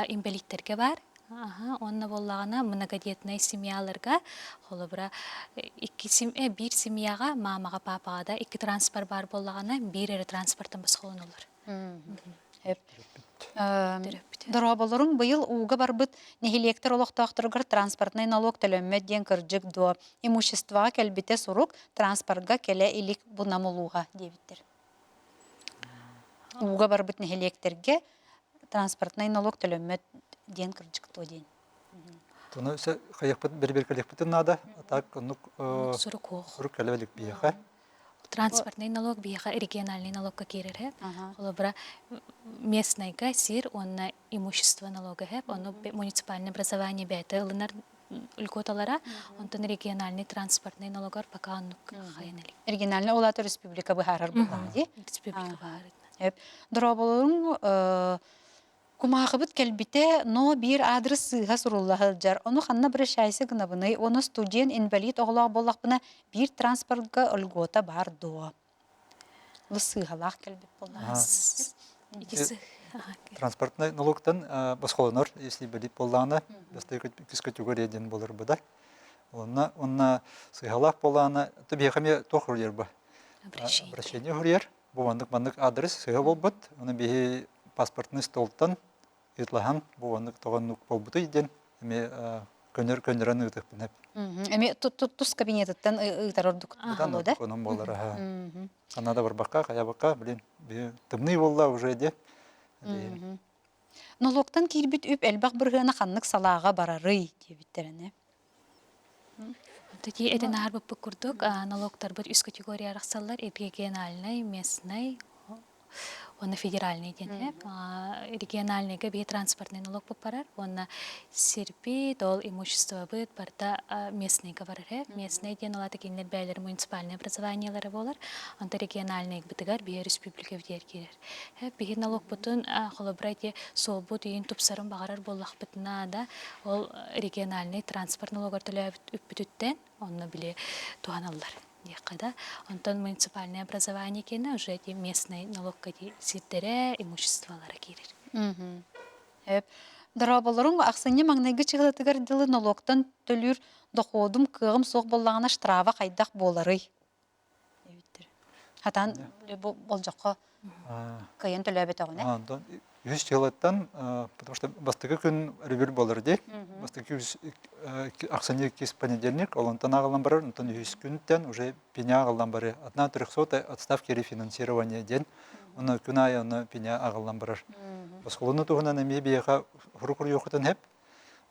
инбэлииттэргэ баар. Онно буоллаҕына многодетнай семьяларга, холобура, икки биир семьяҕа, маамаҕа, паапаҕа да икки транспорт баар буоллаҕына, биир эрэ транспортан босхолонуллар. Дорооболоруҥ быйыл ууга барбыт нэһилиэктэр олохтоохторугар транспортнай налог төлөммөт диэн кырдьык дуо? Имуществоҕа кэлбитэ сурук транспорга кэлэ илик бу Нам улууһа диэбиттэр. Ууга барбыт нэһилиэктэргэ транспортнай налог төлөммөт диэн кырдьык дуо диэн. Туну хайыахпыт бэрбиэркэлиэхпитин наада. Так оннук сурук сурук кэлэ илик биһиэхэ. Транспортный налог биһиэхэ региональный налогка киирэр Холобура, местнайга сир уонна имущество налога хэп, ону муниципальное образование бэйэтэ ылынар льготалара, онтон региональный транспортный налогар пока оннук хайан илик. Региональный ол аата республика быһаарар буоллаҕа дии. Республика быһаарар. Дорооболоруҥ Кумаахыбыт кэлбитэ, но биир аадырыс сыыһа сурулла сылдьар. Ону ханна обращайся гынабыный? Уонна студент, инбэлиит оҕолоох буоллахпына, биир транспортга льгота баар дуо? Бу сыыһалаах кэлбит буоллаҕа. Транспортный налогтан босхолонор, если инбэлиит буоллаҕына, бастакы үс категория диэн буолар буда. Онно онно сыыһалаах буоллаҕына, то биһиэхэ эмиэ туох суруйар бу? Обращение суруйар. Бу маннык маннык адрес сыһа буолбут. Оны биһи паспортный столтан ытлаһан бу маннык тоҕоннук буолбутуй диэн эмиэ көнөр көнөрөн ыытыахпын эп. Эми тус кабинетыттан ыытар ордук да? Онон буолар аха. Ханна да барбакка, хаябакка, блин, тымныы буолла уже де. Нолуоктан киирбит үп элбэх бырыһыана ханнык салааҕа барарый диэбиттэринэ. Тати этэн аһарбыппыт курдук, налогтарбыт үс категория арахсаллар: региональный, местный уонна федеральный диэн. Региональныйга биһи транспортный налог барар, уонна сирбит, ол имуществобыт барыта местныйга барар. Местный диэн ол кинилэр бэйэлэрин муниципальный образованиелара буолар, онто региональныйбытыгар биһи республика битиэр киирэр. Биһи налогпутун холобура ити суолбут үйүн тупсарын баҕарар буоллахпытына да ол региональный транспорт налогар төлөөбүт үппүтүттэн онно били туһаналлар диэххэ да. Онтон муниципальное образование киэнэ уже эти местный налогка сирдэрэ, имуществолара киирэр. Эп. Дорооболоруҥ ахсынньы маҥнайгы чыһылатыгар дылы нолуоктан төлүүр доходум кыаҕым суох буоллаҕына штрафа хайдах буоларый? Эбиттэр. Хатан бу болдьоххо кыайан төлөөбөтөҕүнэ. Онтон үһүс дьыалаттан, потому что бастакы күн өрөбүл буолар дии. Бастакы ахсынньы иккис понедельник, ол онтон аҕыллан барар, онтон үһүс күнтэн уже пеня аҕыллан барар. Одна трехсотая отставки рефинансирования диэн. Онно күн аайы онно пеня аҕыллан барар. Босхолону туһунан эмиэ биһиэхэ хурук руйуохутун хеп.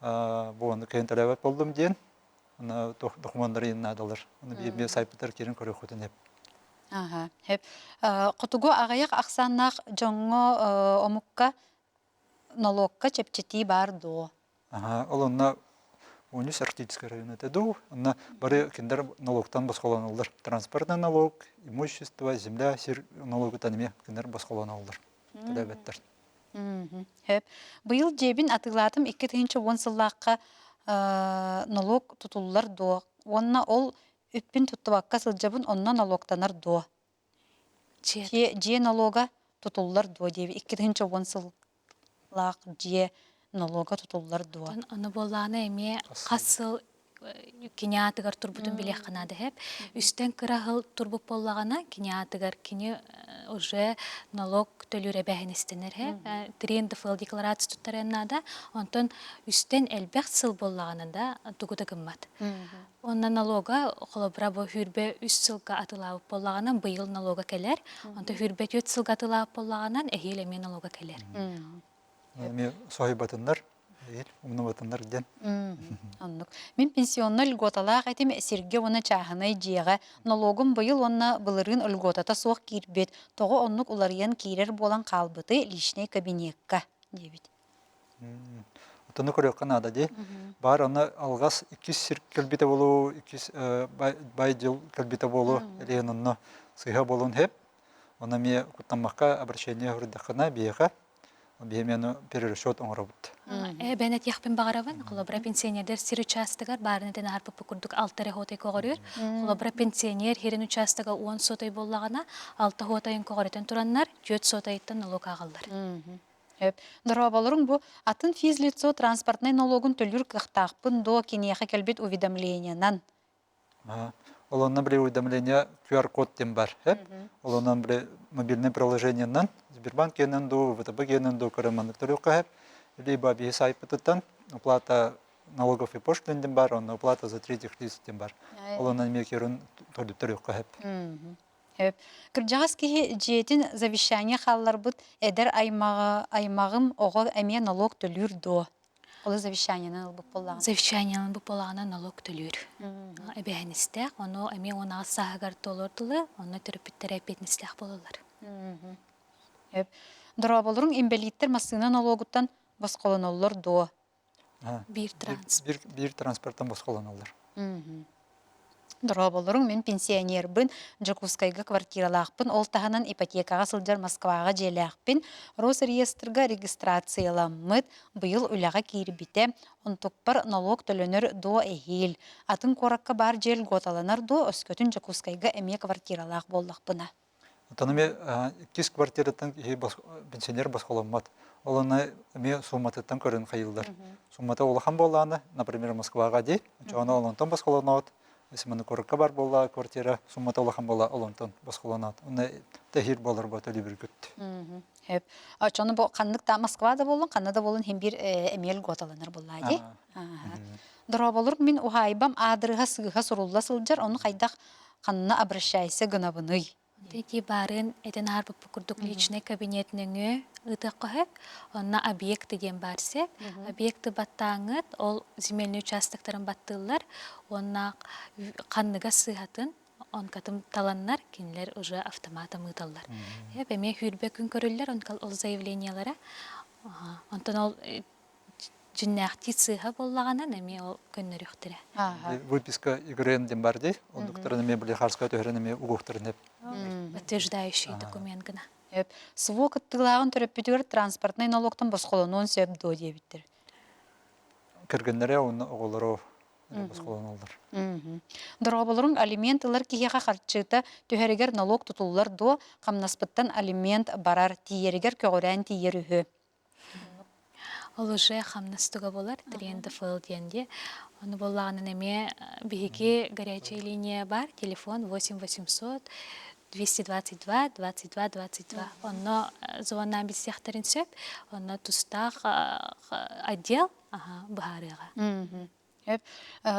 Бу ону кыайан төлөөбөт боллум диэн. Аны докумуоннары наадалар. Аны биир сайпытар киирэн көрүөххүтүн эп. Аха, хеп. Хотугу аҕыйах ахсааннаах дьоҥҥо омукка нолуокка чэпчэтии баар дуо? Аха, ол онно Унис Арктический район это дуу. Онно бары киндер налогтан босхолонуллар. Транспортный налог, имущество, земля, сир налогутан эмиэ киндер босхолонуллар. Төлөөбөттөр. Сөп. Быйыл дьиэбин атыылаатым 2010 сыллаахха нолуок тутуллар дуо? Уонна ол үппүн туттубакка сылдьабын, онно нолуоктанар дуо? Дьиэ налога тутуллар дуо диэби 2010 сыллаах дьиэ налога тутуллар дуо? Ону буоллаҕына эмиэ хас сыл кини аатыгар турбутун билиэххэ наада иһэп. Үстэн кыра сыл турбут буоллаҕына, кини аатыгар кини уже налог төлүүр эбээһинэстэнэр иһэ. Три НДФЛ декларация туттарыан наада. Онтон үстэн элбэх сыл буоллаҕына да тугу да гыммат. Онно налога холобура бу хүрбэ үс сылга атылаабыт буоллаҕына быйыл налога кэлэр. Онтон хүрбэ түөрт сылга атылаабыт буоллаҕынан эһиил эмиэ налога кэлэр. Эмиэ соһуйбатыннар, умнубатыннар диэн. Оннук. Мин пенсионнай льготалаах этим сиргэ уонна чааһынай дьиэҕэ налогум быйыл уонна былырыын льготата суох киирбит. Тоҕо оннук уларыйан киирэр буолан хаалбыты личнэй кабинекка диэбит. Отону көрүөххэ наада дии. Баар аны алҕас иккис сир кэлбитэ буолуо, иккис бай дьыл кэлбитэ буолуо, элиэн онно сыыһа буолуон сөп. Онно эмиэ куттаммакка обращение суруйдаххына биһиэхэ биһи эмиэ ону перерасчет оҥоробут. Эбэн этиэхпин баҕарабын. Холобура, пенсионердэр сир учаастагар баарын этэн аһарбыппыт курдук алта эрэ хотой көҕөрүөр. Холобура, пенсионер сирин учаастага уон сотой буоллаҕына, алта хотойун көҕөрүтэн тураннар, түөрт сотайыттан налог ааҕаллар. Сөп. Дорооболоруҥ бу атын физлицо транспортнай налогун төлүүр кыахтаахпын дуо киниэхэ кэлбит уведомлениенан? Ол онно били уведомление QR-код диэн бар. Ол онон били мобильный приложениенан Сбербанк киэнэн дуу, ВТБ киэнэн дуу көрөн маннык төрүөххэ сөп. Либо биһи сайпытыттан оплата налогов и пошлин диэн бар, онно оплата за третьих лиц диэн бар. Ол онон эмиэ керун төрүөххэ сөп. Сөп. Кырдьаҕас киһи дьиэтин завещание хаалларбыт эдэр аймаҕа, аймаҕым оҕо эмиэ налог төлүүр дуо? Ол завещаниенан ылбыт буоллаҕына. Завещаниенан ылбыт буоллаҕына налог төлүүр. Эбээһинэстээх, ону эмиэ 18 сааһыгар туолар дылы, онно төрөппүттэрэ эппиэтинэстээх буолаллар. Сөп. Дорооболоруҥ инбэлииттэр массыына налогуттан босхолоноллор дуо? Биир транспорт. Биир транспорттан босхолоноллор. Дорооболоруҥ, мин пенсионербын, Дьокуускайга квартиралаахпын, ол таһынан ипотекаҕа сылдьар Москваҕа дьиэлээхпин. Росреестрга регистрацияламмыт, быйыл үлэҕэ киирбитэ. Онтукпар нолуок төлөнөр дуо эһиил? Атын куоракка баар дьиэ льготаланар дуо, өскөтүн Дьокуускайга эмиэ квартиралаах буоллахпына? Оттон эмиэ иккис квартираттан киһи пенсионер босхоломмот. Ол онно эмиэ сууматыттан көрөн хайыыллар. Суммата улахан буоллаҕына, например, Москваҕа дии, оччоҕуна ол онтон босхолоноот, если куоракка бар буолла квартира, суммата улахан буолла, ол онтон босхолоноот. Онно тэһиир буолар бу төлөбүргүт. Сөп. Оччону бу ханнык да Москва да буоллун, ханна да буоллун иһин биир эмиэ льготаланар буоллаа дии. Дорооболур мин уһаайбам аадырыһа сыыһа сурулла сылдьар, ону хайдах ханна обращайся гынабыный? Ити баарын этэн аһарбыппыт курдук личный кабинет нөҥүө ыытыахха сөп. Онно объекты диэн баар сөп. Объекты баттааҥҥыт ол земельный участоктарын баттыыллар уонна ханныга сыыһатын онкатын таланнар кинилэр уже автоматом ыыталлар. Эмиэ сүүрбэ күн көрүллэр ол заявлениелара. Онтон ол дьиннээхтии сыыһа буоллаҕына эмиэ ол көннөрүөхтэрэ. Выписка ИГРН диэн бар дии. Оннуктарын эмиэ Блихарская төһөрөн эмиэ угуохтарын эп. Подтверждающий документ гына. СВО кыттыылааҕын төрөппүтүгэр транспортнай налогтан босхолонуон сөп дуо диэбиттэр. Кэргэннэрэ уонна оҕолоро босхолоноллор. Дорооболоруҥ алимент ылар киһиэхэ харчыта түһэригэр налог тутуллар дуо? Хамнаспыттан алимент барар, тиийэригэр көҕүрээн тиийэр үһү. Ол уже хамнас туга буолар, ТРНДФЛ диэн дии. Ону буоллаҕынан эмиэ биһиги горячая линия бар, телефон 8 800 222 22 22. Онно звоннаан билсиэхтэрин сөп. Онно тустаах отдел быһаарыаҕа.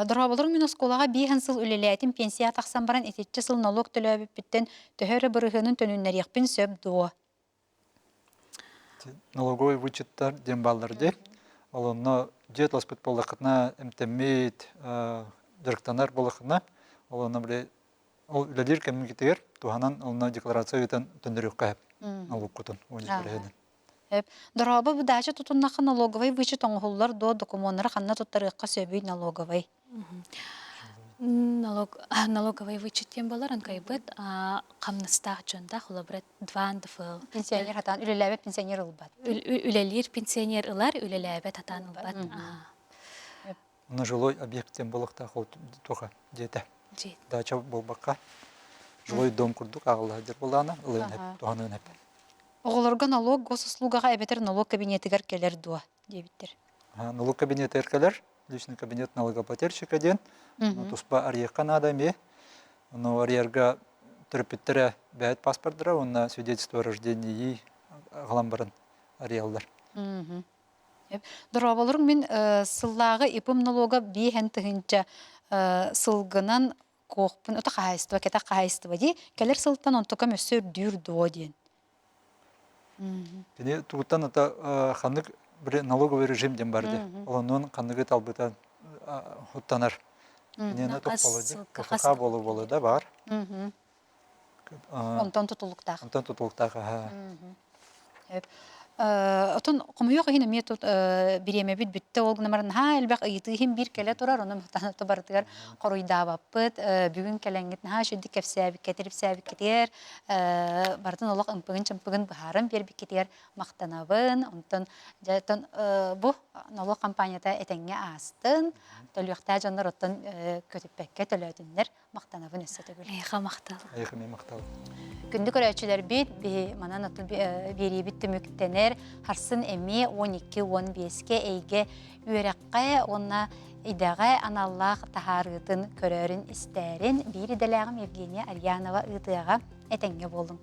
Дорооболорум мин оскуолаҕа биэһэн сыл үлэлээтим, пенсияҕа тахсан баран итиччэ сыл нолуок төлөөбүппүттэн төһө эрэ бырыһыанын төнүннэриэхпин сөп дуо? Налоговый вычеттар диэн бааллар дии. Ол онно дьиэ таласпыт буоллаххытына, эмтэммит, дьарыктанар буоллаххытына, ол онно били ол үлэлиир кэмҥитигэр туһанан онно декларация ыытан төннөрүөххэ сөп налогкутун уонна бырыһыанын. Дорообо бу дача тутуннахха налоговый вычет оҥоһуллар дуо докумуоннары ханна туттарыахха сөбүй налоговый? Налог, налоговый вычет диэн буолар, онкайбыт хамнастаах дьонда, холобура, 2 НДФЛ. Пенсионер хатаан үлэлээбэт пенсионер ылбат. Үлэлиир пенсионер ылар, үлэлээбэт хатаан ылбат. На жилой объект диэн буолуохтаах ол туха дьиэтэ. Дача буолбакка. Жилой дом курдук ааҕылла сылдьар буоллаҕына, ылыан сөп, туһаныан сөп. Оҕолорго налог госуслугаҕа эбэтэр налог кабинетыгар кэлэр дуо диэбиттэр. Налог кабинетыгар кэлэр, личный кабинет налогоплательщика диэн, туспа арыйыахха наада эмиэ. Ону арыйарга төрөппүттэрэ бэйэт паспордара уонна свидетельство о рождении аҕалан баран арыйаллар. Дорооболоруҥ мин сыллааҕы ИП-м налога биэһэн тыһыынча сылгынан куохпун ото хаһаайыстыба кэтэх хаһаайыстыба дии кэлэр сылтан онтукам өссө үрдүүр дуо диэн. Кини тугуттан ата ханнык налоговый режим диэн бар дии. Ол оннун ханныгы талбыта хуттанар. Киниэнэ тохполо дии. КФХ болу болу да бар. Онтон тутулуктаах. Онтон тутулуктаах аха. Отон хомуйуох иһин эмиэ тут бириэмэбит бүттэ ол гынан баран наһаа элбэх ыйытыы иһин биир кэлэ турар онон барытыгар хоруйдаабаппыт бүгүн кэлэҥҥит наһаа үчүгдүк кэпсээбиккэ тирипсээбиккитигэр барытын олох ымпыгын-чымпыгын быһааран биэрбиккитигэр махтанабын онтон дьэ оттон бу нолуок компанията этэҥҥэ аастын төлүөхтээх дьоннор оттон көтүппэккэ төлөөтүннэр Махтанабын өссө төгүл. Эйиэхэ махтал. Эйиэхэ эмиэ махтал. Күндү көрөөччүлэрбит, биһи манан оту биэриибит түмүктэнэр. Харсын эмиэ 12-15-ке эйгэ үөрэххэ уонна идэҕэ аналлаах таһаарыытын көрөөрүн истээрин биир идэлээҕим Евгения Альянова ыытыаҕа этэҥҥэ буолуҥ.